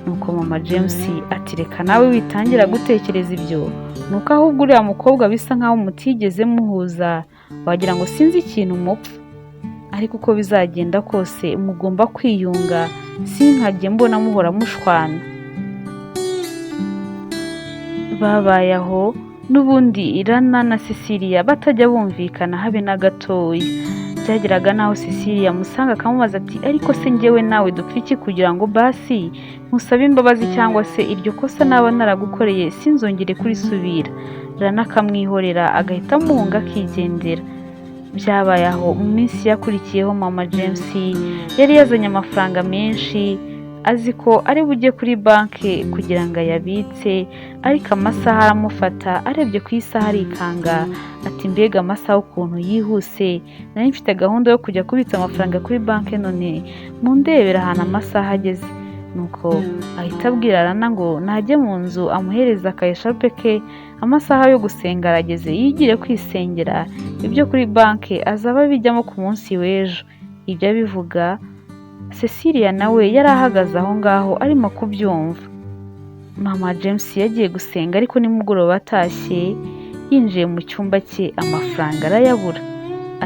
Nuko mama James ati: "Reka nawe witangira gutekereza ibyo, nuko ahubwo uriya mukobwa bisa nkaho mutigeze muhuza, wagira ngo sinzi ikintu mupfa, ariko uko bizagenda kose mugomba kwiyunga, sinkajye mbona muhora mushwana." Babaye aho n'ubundi Rana na Cecilia batajya bumvikana habe na gatoya. Byageraga n'aho Cecilia amusanga akamubaza ati: "Ariko se njyewe nawe dupfa iki kugira ngo basi nkusabe imbabazi, cyangwa se iryo kosa naba naragukoreye sinzongere kurisubira?" Rana akamwihorera, agahita amuhunga akigendera. Byabaye aho. Mu minsi yakurikiyeho, mama James yari yazanye amafaranga menshi, azi ko ari bujye kuri banki kugira ngo ayabitse, ariko amasaha aramufata. Arebye ku isaha arikanga, ati: "Mbega amasaha ukuntu yihuse! Nari mfite gahunda yo kujya kubitsa amafaranga kuri banki, none mundebera ahantu amasaha ageze." Nuko ahita abwira Rana ngo najye mu nzu amuhereza aka esharupe ke, amasaha yo gusenga arageze, yigire kwisengera, ibyo kuri banki azaba abijyamo ku munsi w'ejo. Ibyo abivuga, Cecilia nawe yari ahagaze aho ngaho arimo kubyumva. Mama James yagiye gusenga, ariko nimugoroba atashye yinjiye mu cyumba cye amafaranga arayabura.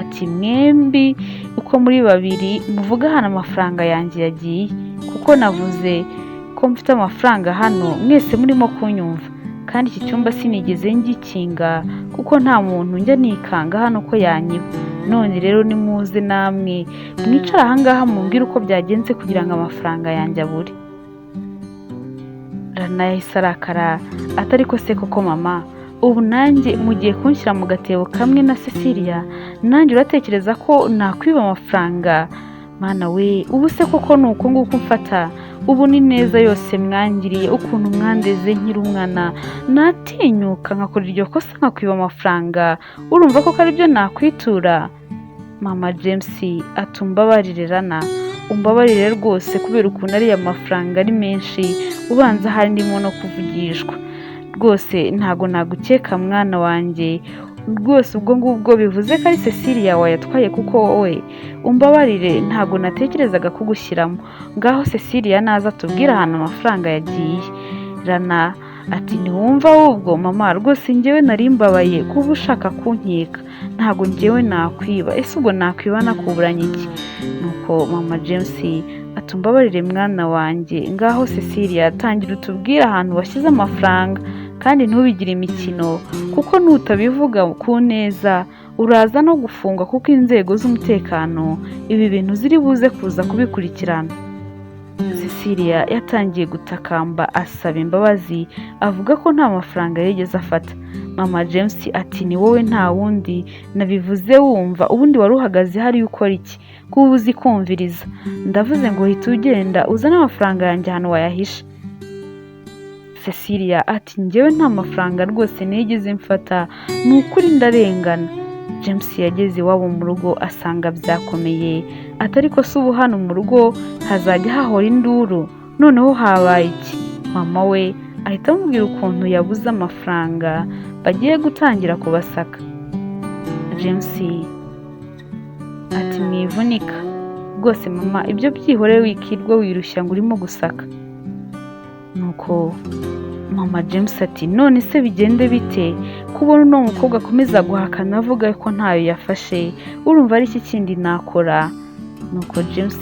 Ati: "Mwembi uko muri babiri muvuga ahantu amafaranga yanjye yagiye, kuko navuze ko mfite amafaranga hano mwese murimo kunyumva, kandi iki cyumba sinigeze ngikinga kuko nta muntu njya nikanga hano ko yanyiba. None rero nimuze namwe mwicare ahangaha mumbwire uko byagenze kugira ngo amafaranga yanjye abure." Rana yahise arakara, atari ko se koko mama, ubu nanjye mugiye kunshyira mu gatebo kamwe na Cecilia? Nanjye uratekereza ko nakwiba amafaranga? Mana we, ubu se koko ni uko nguko umfata? Ubu ni neza yose mwangiriye, ukuntu mwandeze nkiri umwana, natinyuka nkakora iryo kosa nkakwiba amafaranga? Urumva koko aribyo nakwitura?" Mama James ati: "Umbabarire Rana, umbabarire rwose, kubera ukuntu ariya mafaranga ari menshi, ubanza hari ndimo no kuvugishwa. Rwose ntago nagukeka mwana wanjye rwose. Ubwo ngubwo bivuze ko ari Cecilia wayatwaye, kuko wowe umbabarire ntago natekerezaga kugushyiramo. Ngaho Cecilia naza tubwire ahantu amafaranga yagiye." Rana ati: "Ntiwumva ahubwo mama, rwose njyewe nari mbabaye kuba ushaka kunkeka. Ntago njyewe nakwiba. Ese ubwo nakwiba nakuburanye iki?" Nuko mama James ati: "Umbabarire mwana wanjye. Ngaho Cecilia, tangira utubwire ahantu washyize amafaranga, kandi ntubigire imikino, kuko nutabivuga ku neza uraza no gufungwa, kuko inzego z'umutekano ibi bintu ziri buze kuza kubikurikirana." Cecilia yatangiye gutakamba asaba imbabazi, avuga ko nta mafaranga yigeze afata. Mama James ati: "Ni wowe, nta wundi. Nabivuze wumva. Ubundi wari uhagaze hariya ukora iki, kuba uzi kumviriza? Ndavuze ngo hita ugenda uzane amafaranga yanjye ahantu wayahishe." Cecilia ati: "Njyewe nta mafaranga rwose nigeze mfata, ni ukuri ndarengana." James yageze iwabo mu rugo asanga byakomeye, ati: "Ariko se ubu hano mu rugo hazajya hahora induru? Noneho habaye iki?" Mama we ahita amubwira ukuntu yabuze amafaranga, bagiye gutangira kubasaka. James ati: "Mwivunika rwose mama, ibyo byihore, wikirwa wirushya ngo urimo gusaka." Nuko mama James ati: "None se bigende bite kubona uno mukobwa akomeza guhakana avuga ko ntayo yafashe? Urumva ari iki kindi nakora?" Nuko James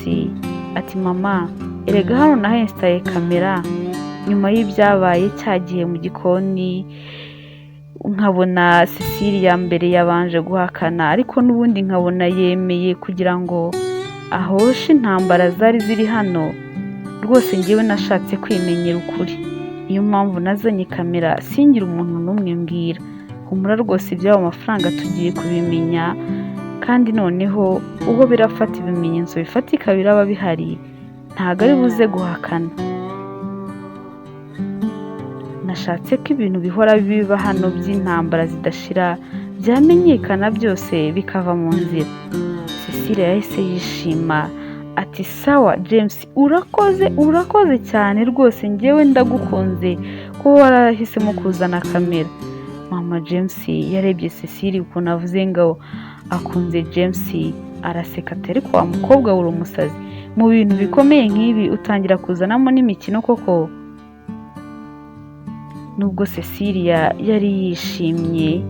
ati: "Mama, erega hano nahensitaye kamera nyuma y'ibyabaye cya gihe mu gikoni, nkabona Cecilia mbere yabanje guhakana, ariko n'ubundi nkabona yemeye kugira ngo ahoshe intambara zari ziri hano. Rwose ngewe nashatse kwimenyera ukuri, niyo mpamvu nazanye kamera, singire umuntu n'umwe mbwira. Humura rwose, iby'ayo mafaranga tugiye kubimenya, kandi noneho ubwo birafata ibimenyetso bifatika biraba bihari, ntabwo ari buze guhakana. Nashatse ko ibintu bihora biba hano by'intambara zidashira byamenyekana, byose bikava mu nzira." Cecile yahise yishima ati: "Sawa James, urakoze, urakoze cyane rwose. Ngewe ndagukunze kuba warahisemo kuzana kamera." Mama James yarebye Cecile ukuntu avuze ngo akunze James, araseka ati: "Ariko wa mukobwa uri umusazi, mu bintu bikomeye nk'ibi utangira kuzanamo n'imikino koko?" Nubwo Cecilia yari yishimye,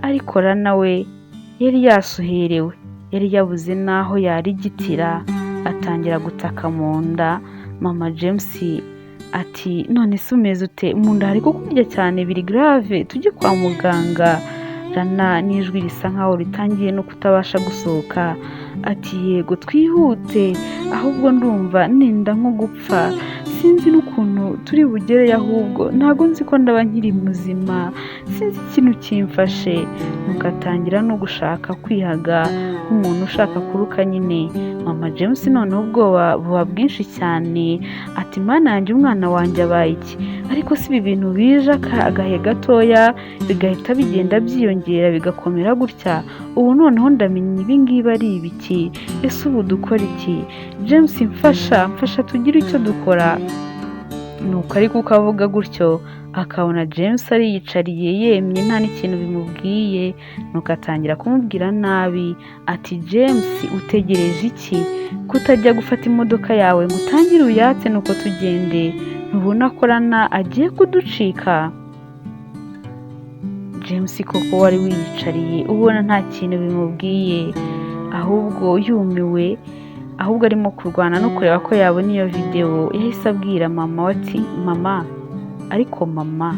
ariko Rana we yari yasuherewe, yari yabuze n'aho yarigitira, atangira gutaka mu nda. Mama James ati: "None se umeze ute? Mu nda hari kukurya cyane, biri grave, tujye kwa muganga." Rana n'ijwi risa nkaho ritangiye no kutabasha gusohoka. Ati yego twihute, ahubwo ndumva nenda nko gupfa, sinzi n'ukuntu turi bugereyo, ahubwo ntabwo nzi ko ndaba nkiri muzima, sinzi ikintu kimfashe. Nuko atangira no gushaka kwihaga nk'umuntu ushaka kuruka nyine. Mama James noneho ubwoba buba bwinshi cyane, ati mana yanjye, umwana wanjye abaye iki? Ariko si ibi bintu bije agahe gatoya bigahita bigenda byiyongera bigakomera gutya, ubu noneho ndamenya ibi ngibi ari ibiki? Ese ubu dukora iki? James mfasha, mfasha tugire icyo dukora. Nuko ariko uko avuga gutyo akabona James ariyicariye yemye nta n'ikintu bimubwiye, nuko atangira kumubwira nabi, ati James utegereje iki kutajya gufata imodoka yawe ngo utangire uyatse nuko tugende, ntubona ko Rana agiye kuducika? James koko wari wiyicariye ubona nta kintu bimubwiye, ahubwo yumiwe, ahubwo arimo kurwana no kureba ko yabona iyo videwo, yahise abwira mama we ati mama, ariko mama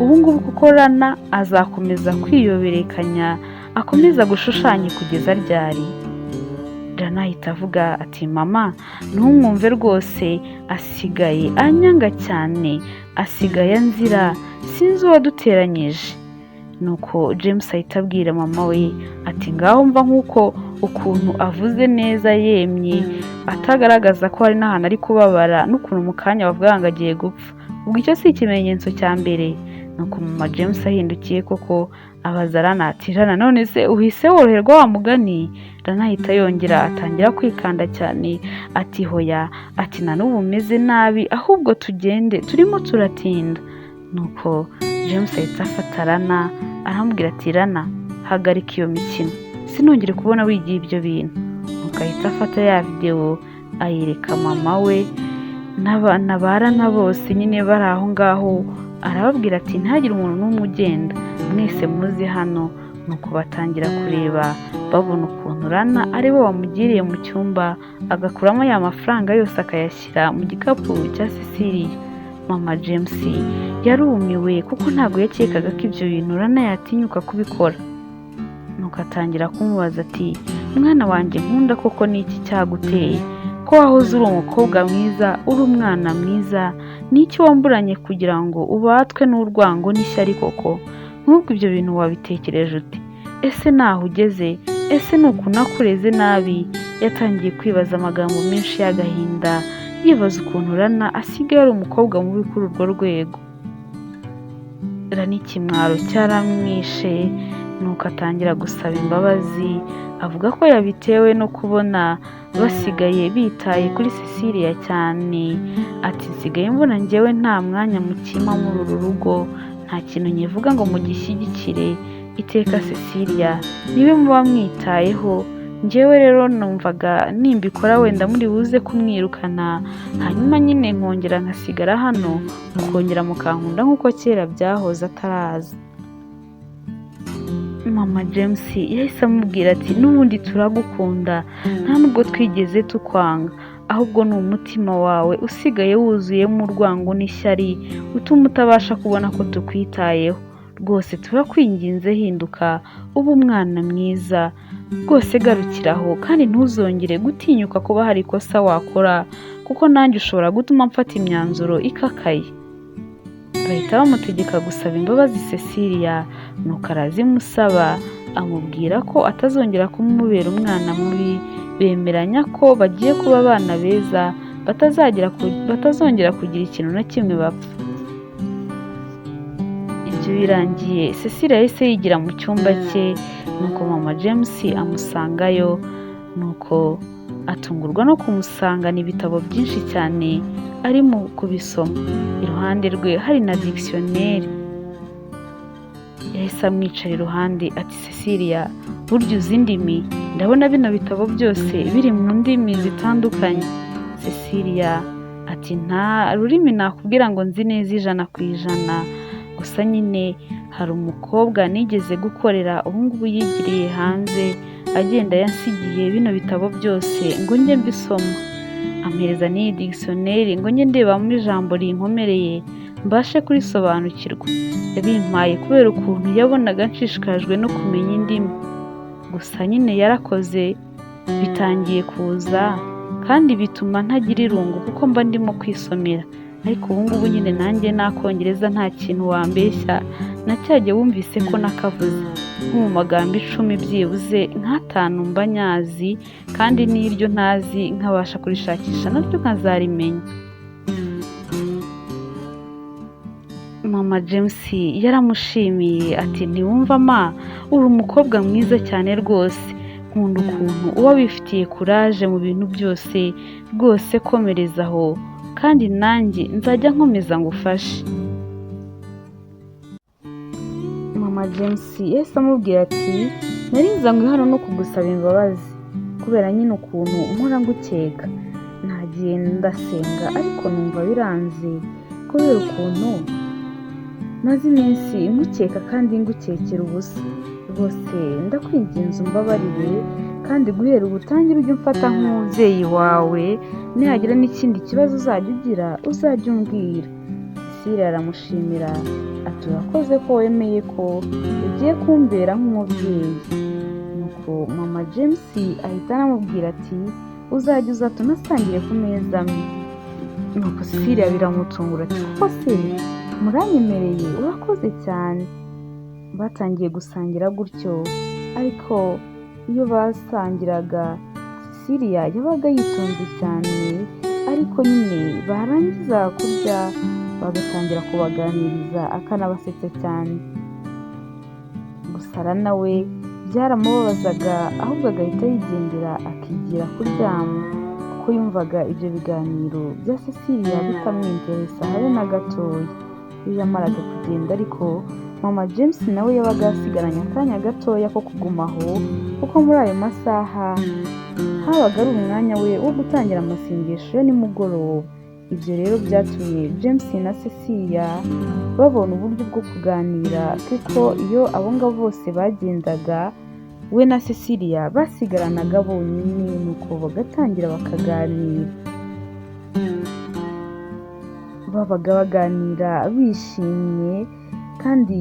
ubu ngubu kuko Rana azakomeza kwiyoberekanya akomeza gushushanya kugeza ryari? Rana ahita avuga ati mama ntumwumve rwose, asigaye anyanga cyane, asigaye anzira, sinzi uwaduteranyije. Nuko James ahita abwira mama we ati ngaho mva nk'uko ukuntu avuze neza yemye atagaragaza ko hari n'ahantu ari kubabara, n'ukuntu mu kanya bavuga ngo agiye gupfa, ubwo icyo si ikimenyetso cya mbere. Nuko mama James ahindukiye koko abaza Rana ati Rana none se uhise woroherwa wa mugani? Rana ahita yongera atangira kwikanda cyane, ati hoya, ati na n'ubu meze nabi, ahubwo tugende turimo turatinda. Nuko James ahita afata Rana aramubwira ati Rana hagarika iyo mikino, sinongere kubona wigiye ibyo bintu. Nuko ahita afata ya videwo ayereka mama we na ba Rana bose nyine bari aho ngaho, arababwira ati ntihagire umuntu n'umwe ugenda, mwese muze hano. Nuko batangira kureba babona ukuntu Rana ari we wamugiriye mu cyumba agakuramo ya mafaranga yose akayashyira mu gikapu cya Cecilia. Mama James yarumiwe kuko ntabwo yakekaga ko ibyo bintu Rana yatinyuka kubikora. Nuko atangira kumubaza ati mwana wanjye nkunda koko ni iki cyaguteye? Ko wahoze uri umukobwa mwiza, uri umwana mwiza, ni iki wamburanye kugira ngo ubatwe n'urwango n'ishyari koko? Nk'ubwo ibyo bintu wabitekereje ute? Ese naho ugeze? Ese ni uku nakureze nabi? Yatangiye kwibaza amagambo menshi y'agahinda, yibaza ukuntu Rana asigaye ari umukobwa mubi kuri urwo rwego. Rana ikimwaro cyaramwishe, nuko atangira gusaba imbabazi, avuga ko yabitewe no kubona basigaye bitaye kuri Cecilia cyane, ati nsigaye mbona njyewe nta mwanya mukimpa muri uru rugo, nta kintu nkivuga ngo mugishyigikire, iteka Cecilia niwe muba mwitayeho, njyewe rero numvaga nimbikora wenda muri buze kumwirukana, hanyuma nyine nkongera nkasigara hano, mukongera mukankunda nk'uko kera byahoze ataraza. Mama James yahise amubwira ati n'ubundi turagukunda, nta nubwo twigeze tukwanga, ahubwo ni umutima wawe usigaye wuzuyemo urwango n'ishyari utuma utabasha kubona ko tukwitayeho. Rwose turakwinginze hinduka ube umwana mwiza, rwose garukiraho kandi ntuzongere gutinyuka kuba hari ikosa wakora, kuko nanjye ushobora gutuma mfata imyanzuro ikakaye. Bahita bamutegeka gusaba imbabazi Cecilia, nuko arazimusaba, amubwira ko atazongera kumubera umwana mubi, bemeranya ko bagiye kuba abana beza, batazongera kugira ikintu na kimwe bapfa. Ibyo birangiye Cecilia yahise yigira mu cyumba cye, nuko mama James amusangayo, nuko atungurwa no kumusangana ibitabo byinshi cyane arimo kubisoma, iruhande rwe hari na dictionnaire. Yahise amwicara iruhande ati Cecilia burya uzi indimi? Ndabona bino bitabo byose biri mu ndimi zitandukanye. Cecilia ati nta rurimi nakubwira ngo nzi neza 100%, gusa nyine hari umukobwa nigeze gukorera ubu ngubu yigiriye hanze, agenda yansigiye bino bitabo byose ngo njye mbisoma, ampereza n'iyi dictionnaire ngo njye ndebamo ijambo rinkomereye mbashe kurisobanukirwa. Yabimpaye kubera ukuntu yabonaga nshishikajwe no kumenya indimi, gusa nyine yarakoze. Bitangiye kuza kandi bituma ntagira irungu kuko mba ndimo kwisomera. Ariko ubu ngubu nyine nanjye n'akongereza nta kintu wambeshya, na cyagihe wumvise ko nakavuze nko mu magambo 10 byibuze nk'atanu mba nyazi, kandi n'iryo ntazi nkabasha kurishakisha naryo nkazarimenya. Mama James yaramushimiye ati ntiwumva ma, uri umukobwa mwiza cyane rwose, nkunda ukuntu uba wifitiye kuraje mu bintu byose, rwose komereza aho, kandi nanjye nzajya nkomeza ngufashe. Mama James yahise amubwira ati nari nzanywe hano no kugusaba imbabazi kubera nyine ukuntu mpora ngukeka, nagiye ndasenga ariko numva biranze kubera ukuntu maze iminsi ngukeka kandi ngukekera ubusa, rwose ndakwinginze umbabarire, kandi guhera ubu utangire ujye umfata nk'umubyeyi wawe, nihagira n'ikindi kibazo uzajya ugira uzajya umbwira. Cecile aramushimira ati urakoze ko wemeye ko ugiye kumbera nk'umubyeyi. Nuko mama James ahita anamubwira ati uzajya uza tunasangire ku meza amwe. Nuko Cecilia biramutungura ati koko se muranyemereye, urakoze cyane. Batangiye gusangira gutyo, ariko iyo basangiraga Cecilia yabaga yitonze cyane, ariko nyine barangiza kurya bagatangira kubaganiriza akanabasetsa cyane. Gusa nawe byaramubabazaga, ahubwo agahita yigendera akigira kuryama, kuko yumvaga ibyo biganiro bya Cecilia bitamwinteresa habe na gatoya. Iyo yamaraga kugenda ariko mama James nawe yabaga asigaranye akanya gatoya ko kuguma aho, kuko muri ayo masaha habaga ari umwanya we wo gutangira amasengesho ya nimugoroba. Ibyo rero byatumye James na Cecilia babona uburyo bwo kuganira, kuko iyo abo ngabo bose bagendaga we na Cecilia basigaranaga bonyine, nuko bagatangira bakaganira. Babaga baganira bishimye, kandi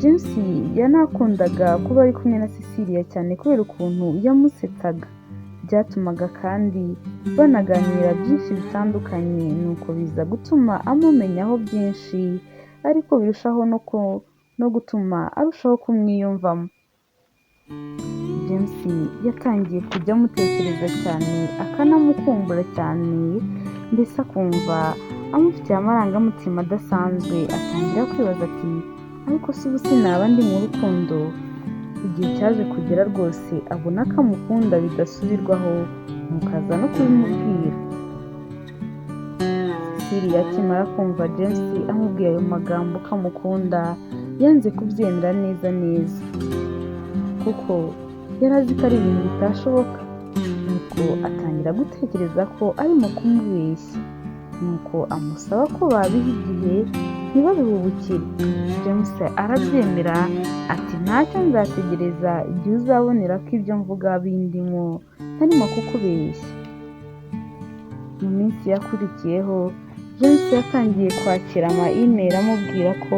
James yanakundaga kuba ari kumwe na Cecilia cyane kubera ukuntu yamusetsaga. Byatumaga kandi banaganira byinshi bitandukanye, nuko biza gutuma amumenyaho byinshi, ariko birushaho no gutuma arushaho kumwiyumvamo. James yatangiye kujya amutekereza cyane, akanamukumbura cyane, mbese akumva amufitiye amarangamutima adasanzwe. Atangira kwibaza ati ariko se ubu sinaba ndi mu rukundo? Igihe cyaje kugera rwose abona ko amukunda bidasubirwaho, nuko aza no kubimubwira. Cecilia akimara kumva James amubwiye ayo magambo ko amukunda, yanze kubyemera neza neza, kuko yari azi ko ari ibintu bitashoboka. Nuko atangira gutekereza ko arimo kumubeshya, nuko amusaba ko babiha igihe ntibabihubukire. James arabyemera ati ntacyo nzategereza igihe uzabonera ko ibyo mvuga bindimo, ntarimo kukubeshya. Mu minsi yakurikiyeho James yatangiye kwakira ama email amubwira ko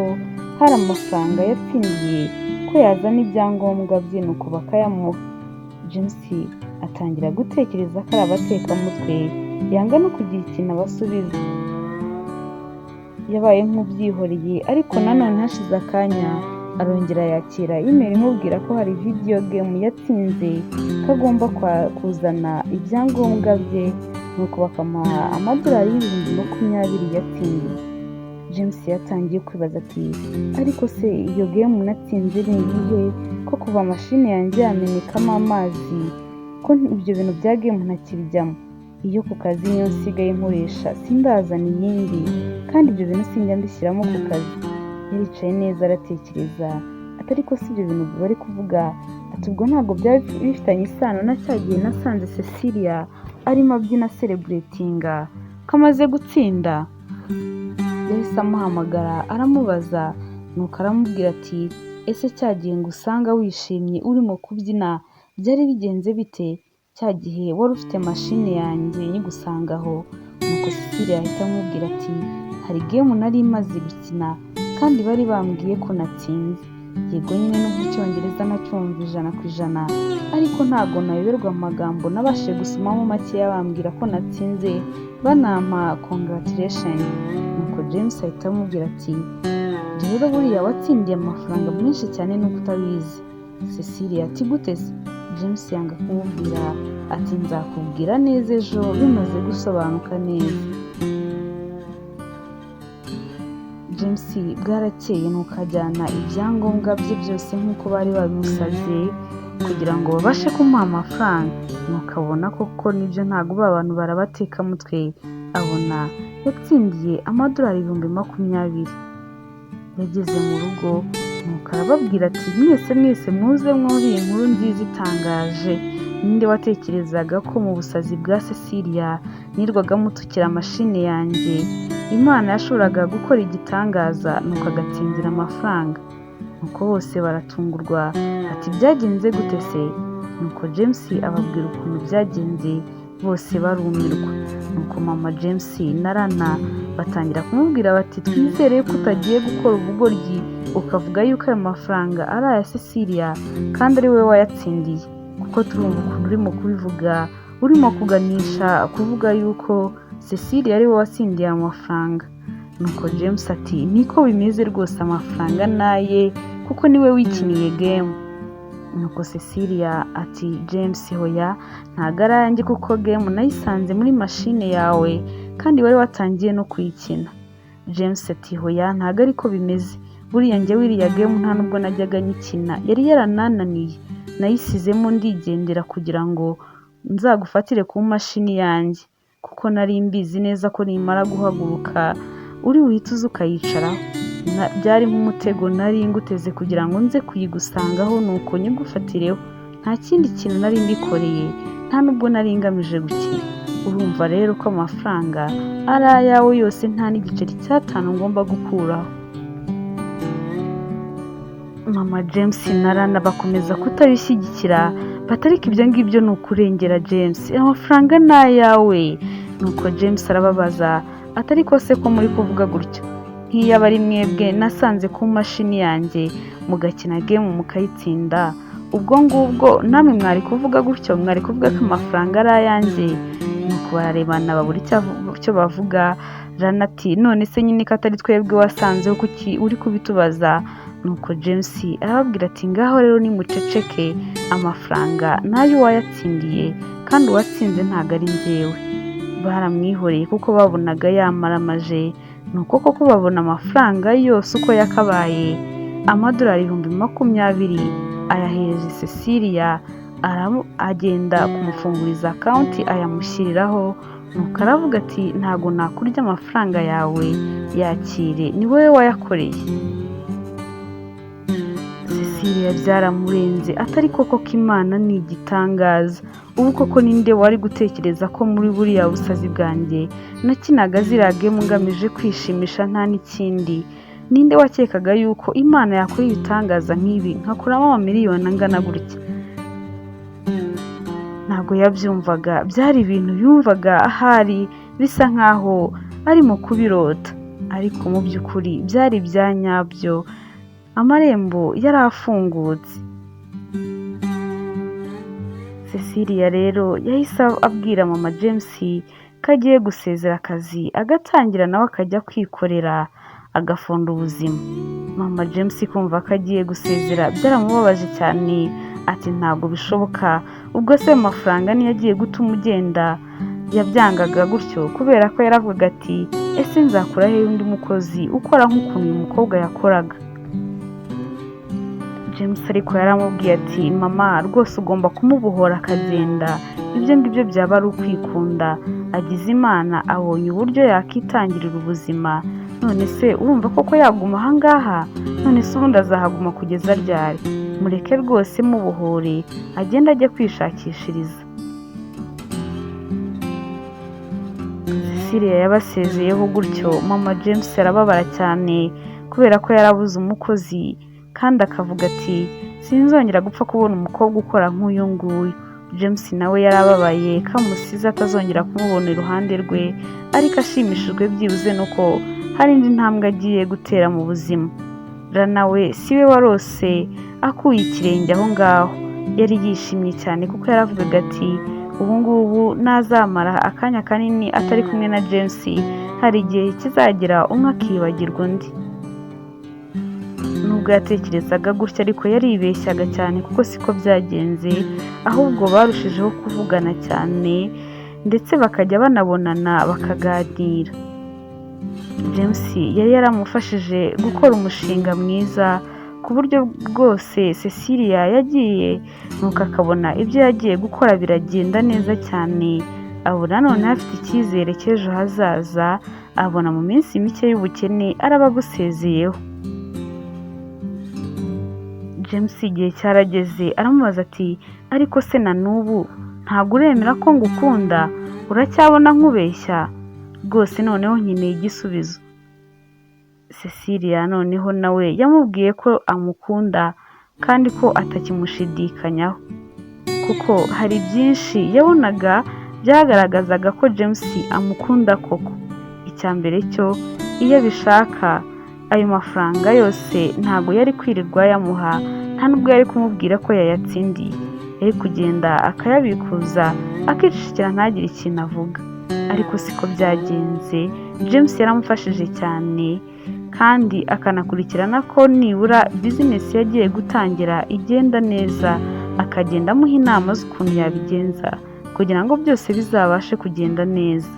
hari amafaranga yatsindiye, ko yazana ibyangombwa bye nuko bakayamuha. James atangira gutekereza ko ari abatekamutwe, yanga no kugira ikintu abasubiza. Yabaye nk'ubyihoreye, ariko nanone hashize akanya arongera yakira email imubwira ko hari video game yatsinze, ko agomba kuzana ibyangombwa bye, nuko bakamuha amadolari 20,000 yatsindiye. James yatangiye kwibaza ati ariko se iyo game natsinze ni iyihe, ko kuva mashini yanjye yamenekamo amazi, ko ibyo bintu bya game ntakibijyamo, iyo ku kazi niyo nsigaye nkoresha sindazana iyindi, kandi ibyo bintu sinjya mbishyiramo ku kazi. Yaricaye neza aratekereza ati ariko si ibyo bintu bari kuvuga, ati ubwo ntabwo byaba bifitanye isano na cya gihe nasanze Cecilia arimo abyina celebratinga ko amaze gutsinda. Yahise amuhamagara aramubaza, nuko aramubwira ati ese cya gihe ngusanga wishimye urimo kubyina byari bigenze bite? Cya gihe wari ufite mashini yanjye nyigusanga aho. Nuko Cecilia ahita amubwira ati hari game nari maze gukina kandi bari bambwiye ko natsinze. Yego nyine, nubwo Icyongereza nacyumva 100%, ariko ntabwo nayoberwa amagambo nabashije gusomamo makeya, bambwira ko natsinze, banampa congratulation." Nuko James ahita amubwira ati: "Rero buriya watsindiye amafaranga menshi cyane nuko utabizi." Cecilia ati: "Gute se?" James yanga kumubwira, ati: "Nzakubwira neza ejo bimaze gusobanuka neza." James bwarakeye, nuko ajyana ibyangombwa bye byose nk'uko bari babimusabye kugira ngo babashe kumuha amafaranga. Nuko abona koko nibyo, ntabwo ba bantu barabatekamutwe, abona yatsindiye amadolari 20,000. Yageze mu rugo, nuko arababwira ati: "Mwese mwese, muze mwumve iyi nkuru nziza itangaje. Ninde watekerezaga ko mu busazi bwa Cecilia nirwaga mutukira mashini yanjye, Imana yashoboraga gukora igitangaza nuko agatsindira amafaranga?" Nuko bose baratungurwa, ati: "Byagenze gute se?" Nuko James ababwira ukuntu byagenze, bose barumirwa. Nuko mama James na Rana batangira kumubwira bati: "Twizere ko utagiye gukora ubugoryi ukavuga yuko ayo mafaranga ari aya Cecilia kandi ari wowe wayatsindiye, kuko turumva ukuntu urimo kubivuga, urimo kuganisha kuvuga yuko Cecilia ari we watsindiye ayo mafaranga." Nuko James ati: "Niko bimeze rwose, amafaranga naye kuko niwe wikiniye game." Nuko Cecilia ati: "James, hoya, ntabwo ari ayanjye, kuko game nayisanze muri mashine yawe kandi wari watangiye no kuyikina." James ati: "Hoya, ntabwo ariko bimeze. Buriya njyewe iriya game nta nubwo najyaga nyikina, yari yaranananiye, nayisizemo ndigendera kugira ngo nzagufatire ku mashini yanjye, kuko nari mbizi neza ko nimara guhaguruka uri buhite uza ukayicaraho. Byari nk'umutego nari nguteze kugira ngo nze kuyigusangaho nuko nyigufatireho. Nta kindi kintu nari mbikoreye, nta nubwo nari ngamije gukina. Urumva rero ko amafaranga ari ayawe yose, nta n'igiceri cy'atanu ngomba gukuraho." Mama James na Rana bakomeza kutabishyigikira, batariko ibyo ngibyo ni ukurengera James, amafaranga ni ayawe. Nuko James arababaza atari ko se ko muri kuvuga gutyo, nk'iyo aba ari mwebwe nasanze ku mashini yanjye mugakina game mukayitsinda, ubwo ngubwo namwe mwari kuvuga gutyo? Mwari kuvuga ko amafaranga ari ayanjye?" Nuko bararebana babura icyo bavuga. Rana ati: "None se nyine ko atari twebwe wasanzeho, kuki uri kubitubaza?" Nuko James arababwira ati: "Ngaho rero nimuceceke, amafaranga nayo wayatsindiye, kandi uwatsinze ntabwo ari njyewe." Baramwihoreye kuko babonaga yamaramaje. Nuko koko babona amafaranga yose uko yakabaye, amadolari 20,000, ayahereje Cecilia, agenda kumufunguriza account ayamushyiriraho. Nuko aravuga ati: "Ntabwo nakurya amafaranga yawe, yakire, ni wowe wayakoreye." Cecilia byaramurenze, atari koko ko Imana ni igitangaza. Ubu koko ninde wari gutekereza ko muri buriya busazi bwanjye nakinaga ziriya game ngamije kwishimisha nta n'ikindi, ninde wakekaga yuko Imana yakora ibitangaza nk'ibi nkakuramo amamiliyoni angana gutya? Ntabwo yabyumvaga, byari ibintu yumvaga ahari bisa nkaho arimo kubirota, ariko mu by'ukuri byari ibya nyabyo, amarembo yari afungutse. Cecilia rero yahise abwira mama James ko agiye gusezera akazi, agatangira nawe akajya kwikorera, agafunda ubuzima. Mama James kumva ko agiye gusezera byaramubabaje cyane, ati: "Ntabwo bishoboka, ubwo se ayo mafaranga niyo agiye gutuma ugenda?" Yabyangaga gutyo kubera ko yaravugaga ati: "Ese nzakura he undi mukozi ukora nk'ukuntu uyu mukobwa yakoraga?" James ariko yaramubwiye ati: "Mama, rwose ugomba kumubohora akagenda, ibyo ngibyo byaba ari ukwikunda. Agize Imana abonye uburyo yakitangirira ubuzima, none se urumva koko yaguma ahangaha? None se ubundi azahaguma kugeza ryari? Mureke rwose, mubohore agende ajye kwishakishiriza." Cecilia yabasezeyeho gutyo, mama James arababara cyane kubera ko yarabuze umukozi, kandi akavuga ati: "Sinzongera gupfa kubona umukobwa ukora nk'uyu nguyu." James nawe yarababaye ko amusize atazongera kumubona iruhande rwe, ariko ashimishijwe byibuze nuko hari indi ntambwe agiye gutera mu buzima. Lana we siwe warose akuye ikirenge aho ngaho, yari yishimye cyane kuko yaravugaga ati ubu ngubu nazamara akanya kanini atari kumwe na James, hari igihe kizagera umwe akibagirwa undi. Nubwo yatekerezaga gutya ariko yaribeshyaga cyane kuko siko byagenze, ahubwo barushijeho kuvugana cyane ndetse bakajya banabonana bakaganira. James yari yaramufashije gukora umushinga mwiza ku buryo bwose Cecilia yagiye nuko akabona ibyo yagiye gukora biragenda neza cyane, abona noneho afite icyizere cy'ejo hazaza, abona mu minsi mike y'ubukene araba abusezeyeho. James igihe cyarageze aramubaza ati ariko se na n'ubu ntabwo uremera ko ngukunda, uracyabona nkubeshya? Rwose noneho nkeneye igisubizo. Cecilia noneho nawe yamubwiye ko amukunda kandi ko atakimushidikanyaho, kuko hari byinshi yabonaga byagaragazaga ko James amukunda koko. Icya mbere cyo iyo abishaka ayo mafaranga yose ntabwo yari kwirirwa ayamuha, nta nubwo yari kumubwira ko yayatsindiye, yari kugenda akayabikuza akicecekera ntagire ikintu avuga. Ariko siko byagenze, James yaramufashije cyane kandi akanakurikirana ko nibura bizinesi yagiye gutangira igenda neza, akagenda amuha inama z'ukuntu yabigenza kugira ngo byose bizabashe kugenda neza.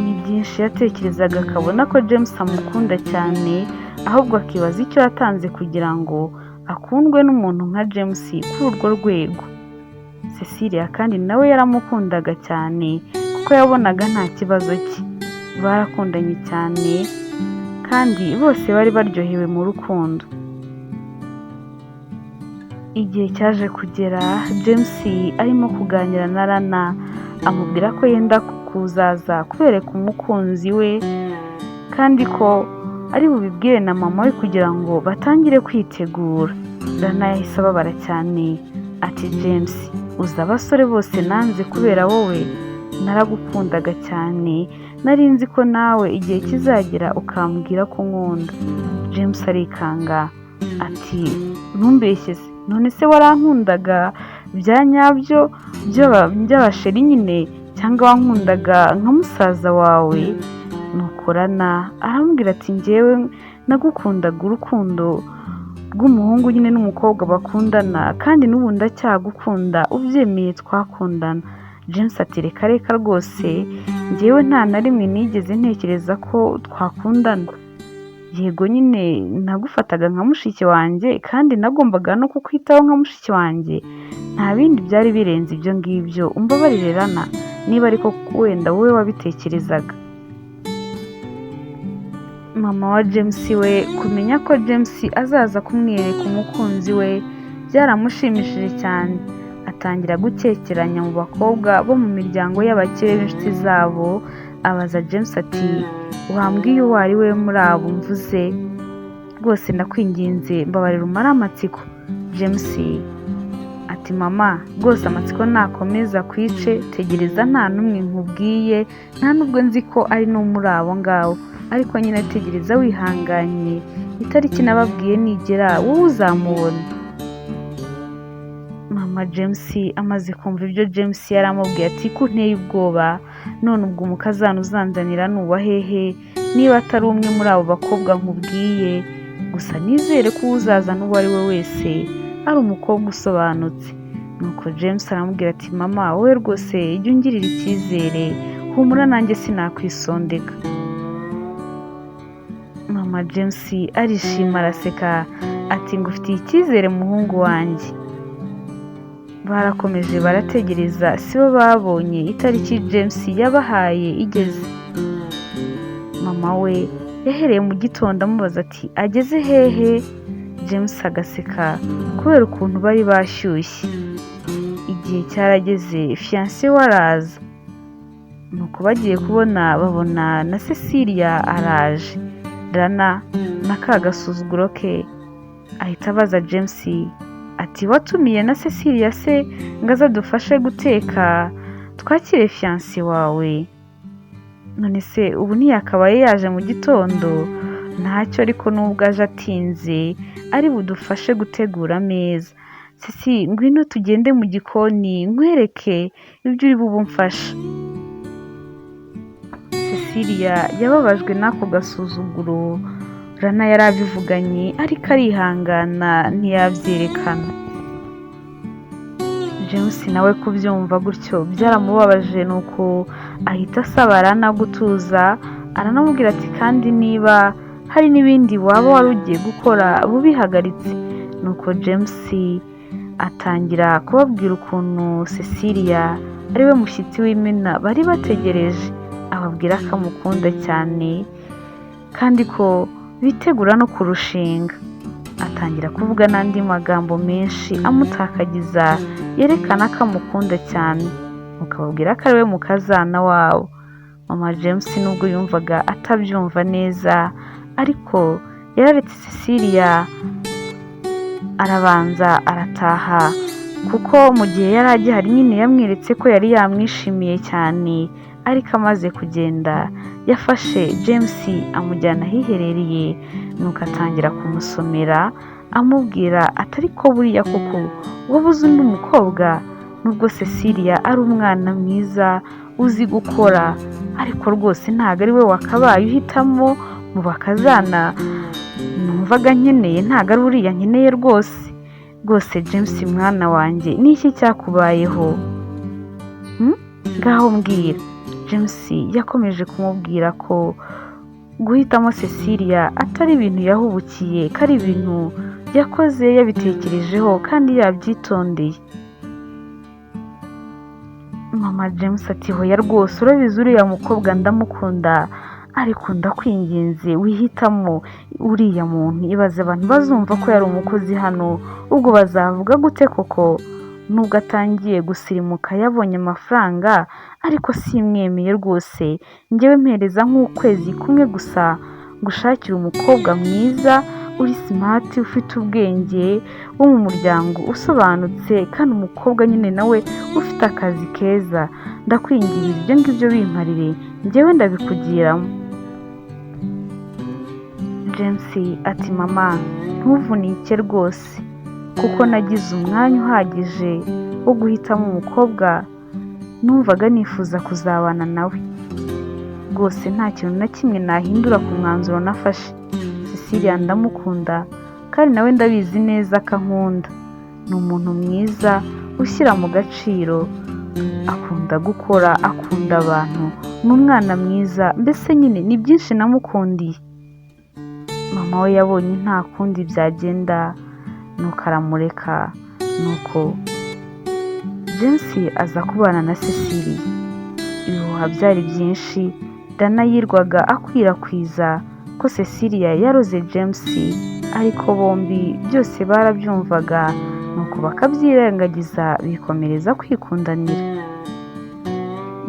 Ni byinshi yatekerezaga akabona ko James amukunda cyane, ahubwo akibaza icyo yatanze kugira ngo akundwe n'umuntu nka James kuri urwo rwego. Cecilia kandi nawe yaramukundaga cyane kuko yabonaga nta kibazo cye, barakundanye cyane kandi bose bari baryohewe mu rukundo. Igihe cyaje kugera James arimo kuganira na Lana amubwira ko yenda kuzaza kubereka umukunzi we kandi ko ari bubibwire na mama we kugira ngo batangire kwitegura. Lana yahise ababara cyane ati James uzi abasore bose nanze kubera wowe, naragukundaga cyane, nari nzi ko nawe igihe kizagera ukambwira ko unkunda. James arikanga ati ntumbeshye se, none se warankundaga bya nyabyo by'abasheri nyine cyangwa wankundaga nka musaza wawe? Nuko Lana aramubwira ati njyewe nagukundaga urukundo rw'umuhungu nyine n'umukobwa bakundana kandi n'ubu ndacyagukunda, ubyemeye twakundana. James ati reka reka rwose njyewe nta na rimwe nigeze ntekereza ko twakundana, yego nyine nagufataga nka mushiki wanjye kandi nagombaga no kukwitaho nka mushiki wanjye, nta bindi byari birenze ibyo ngibyo, umbabarire Lana niba ariko wenda wowe wabitekerezaga. Mama wa James we kumenya ko James azaza kumwereka umukunzi we byaramushimishije cyane, atangira gukekeranya mu bakobwa bo mu miryango y'abakire b'inshuti zabo, abaza James ati wambwiye uwo ari we muri abo mvuze? Rwose ndakwinginze mbabarira umare amatsiko. James ati mama rwose amatsiko nakomeza kwice, tegereza nta n'umwe nkubwiye, nta nubwo nzi ko ari no muri abo ngabo, ariko nyine tegereza wihanganye, itariki nababwiye nigera wowe uzamubona. Mama James amaze kumva ibyo James yaramubwiye ati ko unteye ubwoba, none ubwo umukazana uzanzanira ni uwa hehe niba atari umwe muri abo bakobwa nkubwiye? Gusa nizere ko uzazana uwo ari we wese ari umukobwa usobanutse. Nuko James aramubwira ati mama wowe rwose jya ungirira icyizere, humura nanjye sinakwisondeka. Mama James arishima araseka ati ngufitiye icyizere muhungu wanjye. Barakomeje barategereza sibo babonye itariki James yabahaye igeze. Mama we yahereye mu gitondo amubaza ati ageze hehe? James agaseka kubera ukuntu bari bashyushye. Igihe cyarageze fiancé we araza, nuko bagiye kubona babona na Cecilia araje. Lana na ka gasuzuguro ke ahita abaza James ati watumiye na Cecilia se ngo aze adufashe guteka twakire fiancé wawe? None se ubu ntiyakabaye yaje mu gitondo? Ntacyo ariko nubwo aje atinze ari budufashe gutegura ameza. Sisi, ngwino tugende mu gikoni nkwereke ibyo uri bube umfasha." Cecilia yababajwe n'ako gasuzuguro Rana yari abivuganye, ariko arihangana ntiyabyerekana. James nawe kubyumva gutyo byaramubabaje, nuko ahita asaba Rana gutuza, aranamubwira ati: "Kandi niba hari n'ibindi waba wari ugiye gukora bubihagaritse." Nuko James atangira kubabwira ukuntu Cecilia ariwe mushyitsi w'imena bari bategereje, ababwira ko amukunda cyane kandi ko bitegura no kurushinga. Atangira kuvuga n'andi magambo menshi amutakagiza, yerekana ko amukunda cyane, ukababwira ko ariwe mukazana wabo. Mama James nubwo yumvaga atabyumva neza, ariko yararetse Cecilia arabanza arataha, kuko mu gihe yari agihari nyine yamweretse ko yari yamwishimiye cyane. Ariko amaze kugenda yafashe James amujyana ahiherereye, nuko atangira kumusomera, amubwira atari ko buriya koko wabuze undi mukobwa? Nubwo Cecilia ari umwana mwiza uzi gukora, ariko rwose ntabwo ari we wakabaye uhitamo mu bakazana numvaga nkeneye. Ntabwo ari uriya nkeneye rwose rwose. James mwana wanjye, ni iki cyakubayeho? Ngaho mbwira." James yakomeje kumubwira ko guhitamo Cecilia atari ibintu yahubukiye, ko ari ibintu yakoze yabitekerejeho kandi yabyitondeye. Mama James ati: "Hoya rwose, urabizi uriya mukobwa ndamukunda, ariko ndakwinginze wihitamo uriya muntu. Ibaze abantu bazumva ko yari umukozi hano, ubwo bazavuga gute koko? Nubwo atangiye gusirimuka yabonye amafaranga, ariko simwemeye rwose. Njyewe mpereza nk'ukwezi kumwe gusa ngushakire umukobwa mwiza, uri smart, ufite ubwenge, wo mu muryango usobanutse, kandi umukobwa nyine nawe ufite akazi keza. Ndakwinginze, ibyo ngibyo bimparire, njyewe ndabikugiramo." James ati: "Mama, ntuvunike rwose, kuko nagize umwanya uhagije wo guhitamo umukobwa numvaga nifuza kuzabana nawe. Rwose nta kintu na kimwe nahindura ku mwanzuro nafashe. Cecilia ndamukunda, kandi nawe ndabizi neza ko ankunda. Ni umuntu mwiza ushyira mu gaciro, akunda gukora, akunda abantu, ni umwana mwiza, mbese nyine ni byinshi namukundiye." Mama we yabonye nta kundi byagenda, nuko aramureka. Nuko James aza kubana na Cecilia. Ibihuha byari byinshi Dana yirwaga akwirakwiza ko Cecilia yaroze James, ariko bombi byose barabyumvaga, nuko bakabyirengagiza, bikomereza kwikundanira.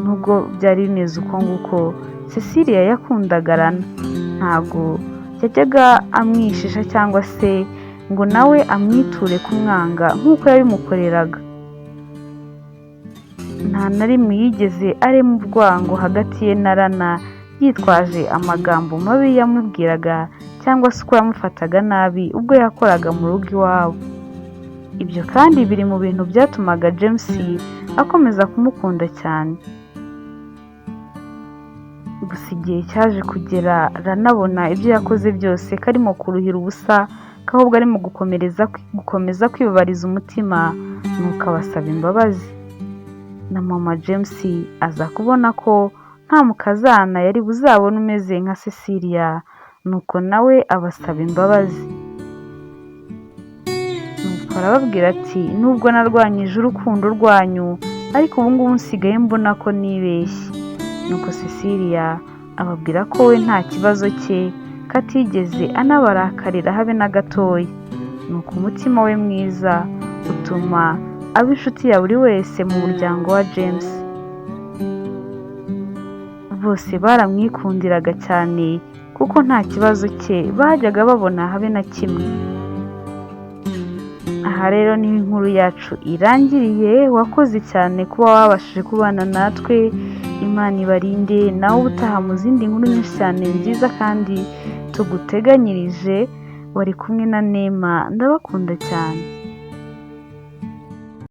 Nubwo byari bimeze uko nguko, Cecilia yakundaga Rana. Ntabwo yajyaga amwishisha cyangwa se ngo nawe amwiture kumwanga nk'uko yabimukoreraga. Nta na rimwe yigeze arema urwango hagati ye na Rana yitwaje amagambo mabi yamubwiraga cyangwa se uko yamufataga nabi ubwo yakoraga mu rugo iwabo. Ibyo kandi biri mu bintu byatumaga James akomeza kumukunda cyane. Gusa igihe cyaje kugera Rana abona ibyo yakoze byose ko arimo kuruhira ubusa, ko ahubwo arimo gukomeza kwibabariza umutima, nuko abasaba imbabazi. Na mama James aza kubona ko nta mukazana yari buzabone umeze nka Cecilia, nuko nawe abasaba imbabazi. Nuko arababwira ati: "Nubwo narwanyije urukundo rwanyu, ariko ubu ngubu nsigaye mbona ko nibeshye." Nuko Cecilia ababwira ko we nta kibazo cye, ko atigeze anabarakarira habe na gatoya. Nuko umutima we mwiza utuma aba inshuti ya buri wese mu muryango wa James. Bose baramwikundiraga cyane, kuko nta kibazo cye bajyaga babona habe na kimwe. Aha rero niho inkuru yacu irangiriye. Wakoze cyane kuba wabashije kubana natwe. Imana ibarinde. Nawe ubutaha mu zindi nkuru nyinshi cyane nziza kandi Tuguteganyirije. Wari kumwe na Nema, ndabakunda cyane.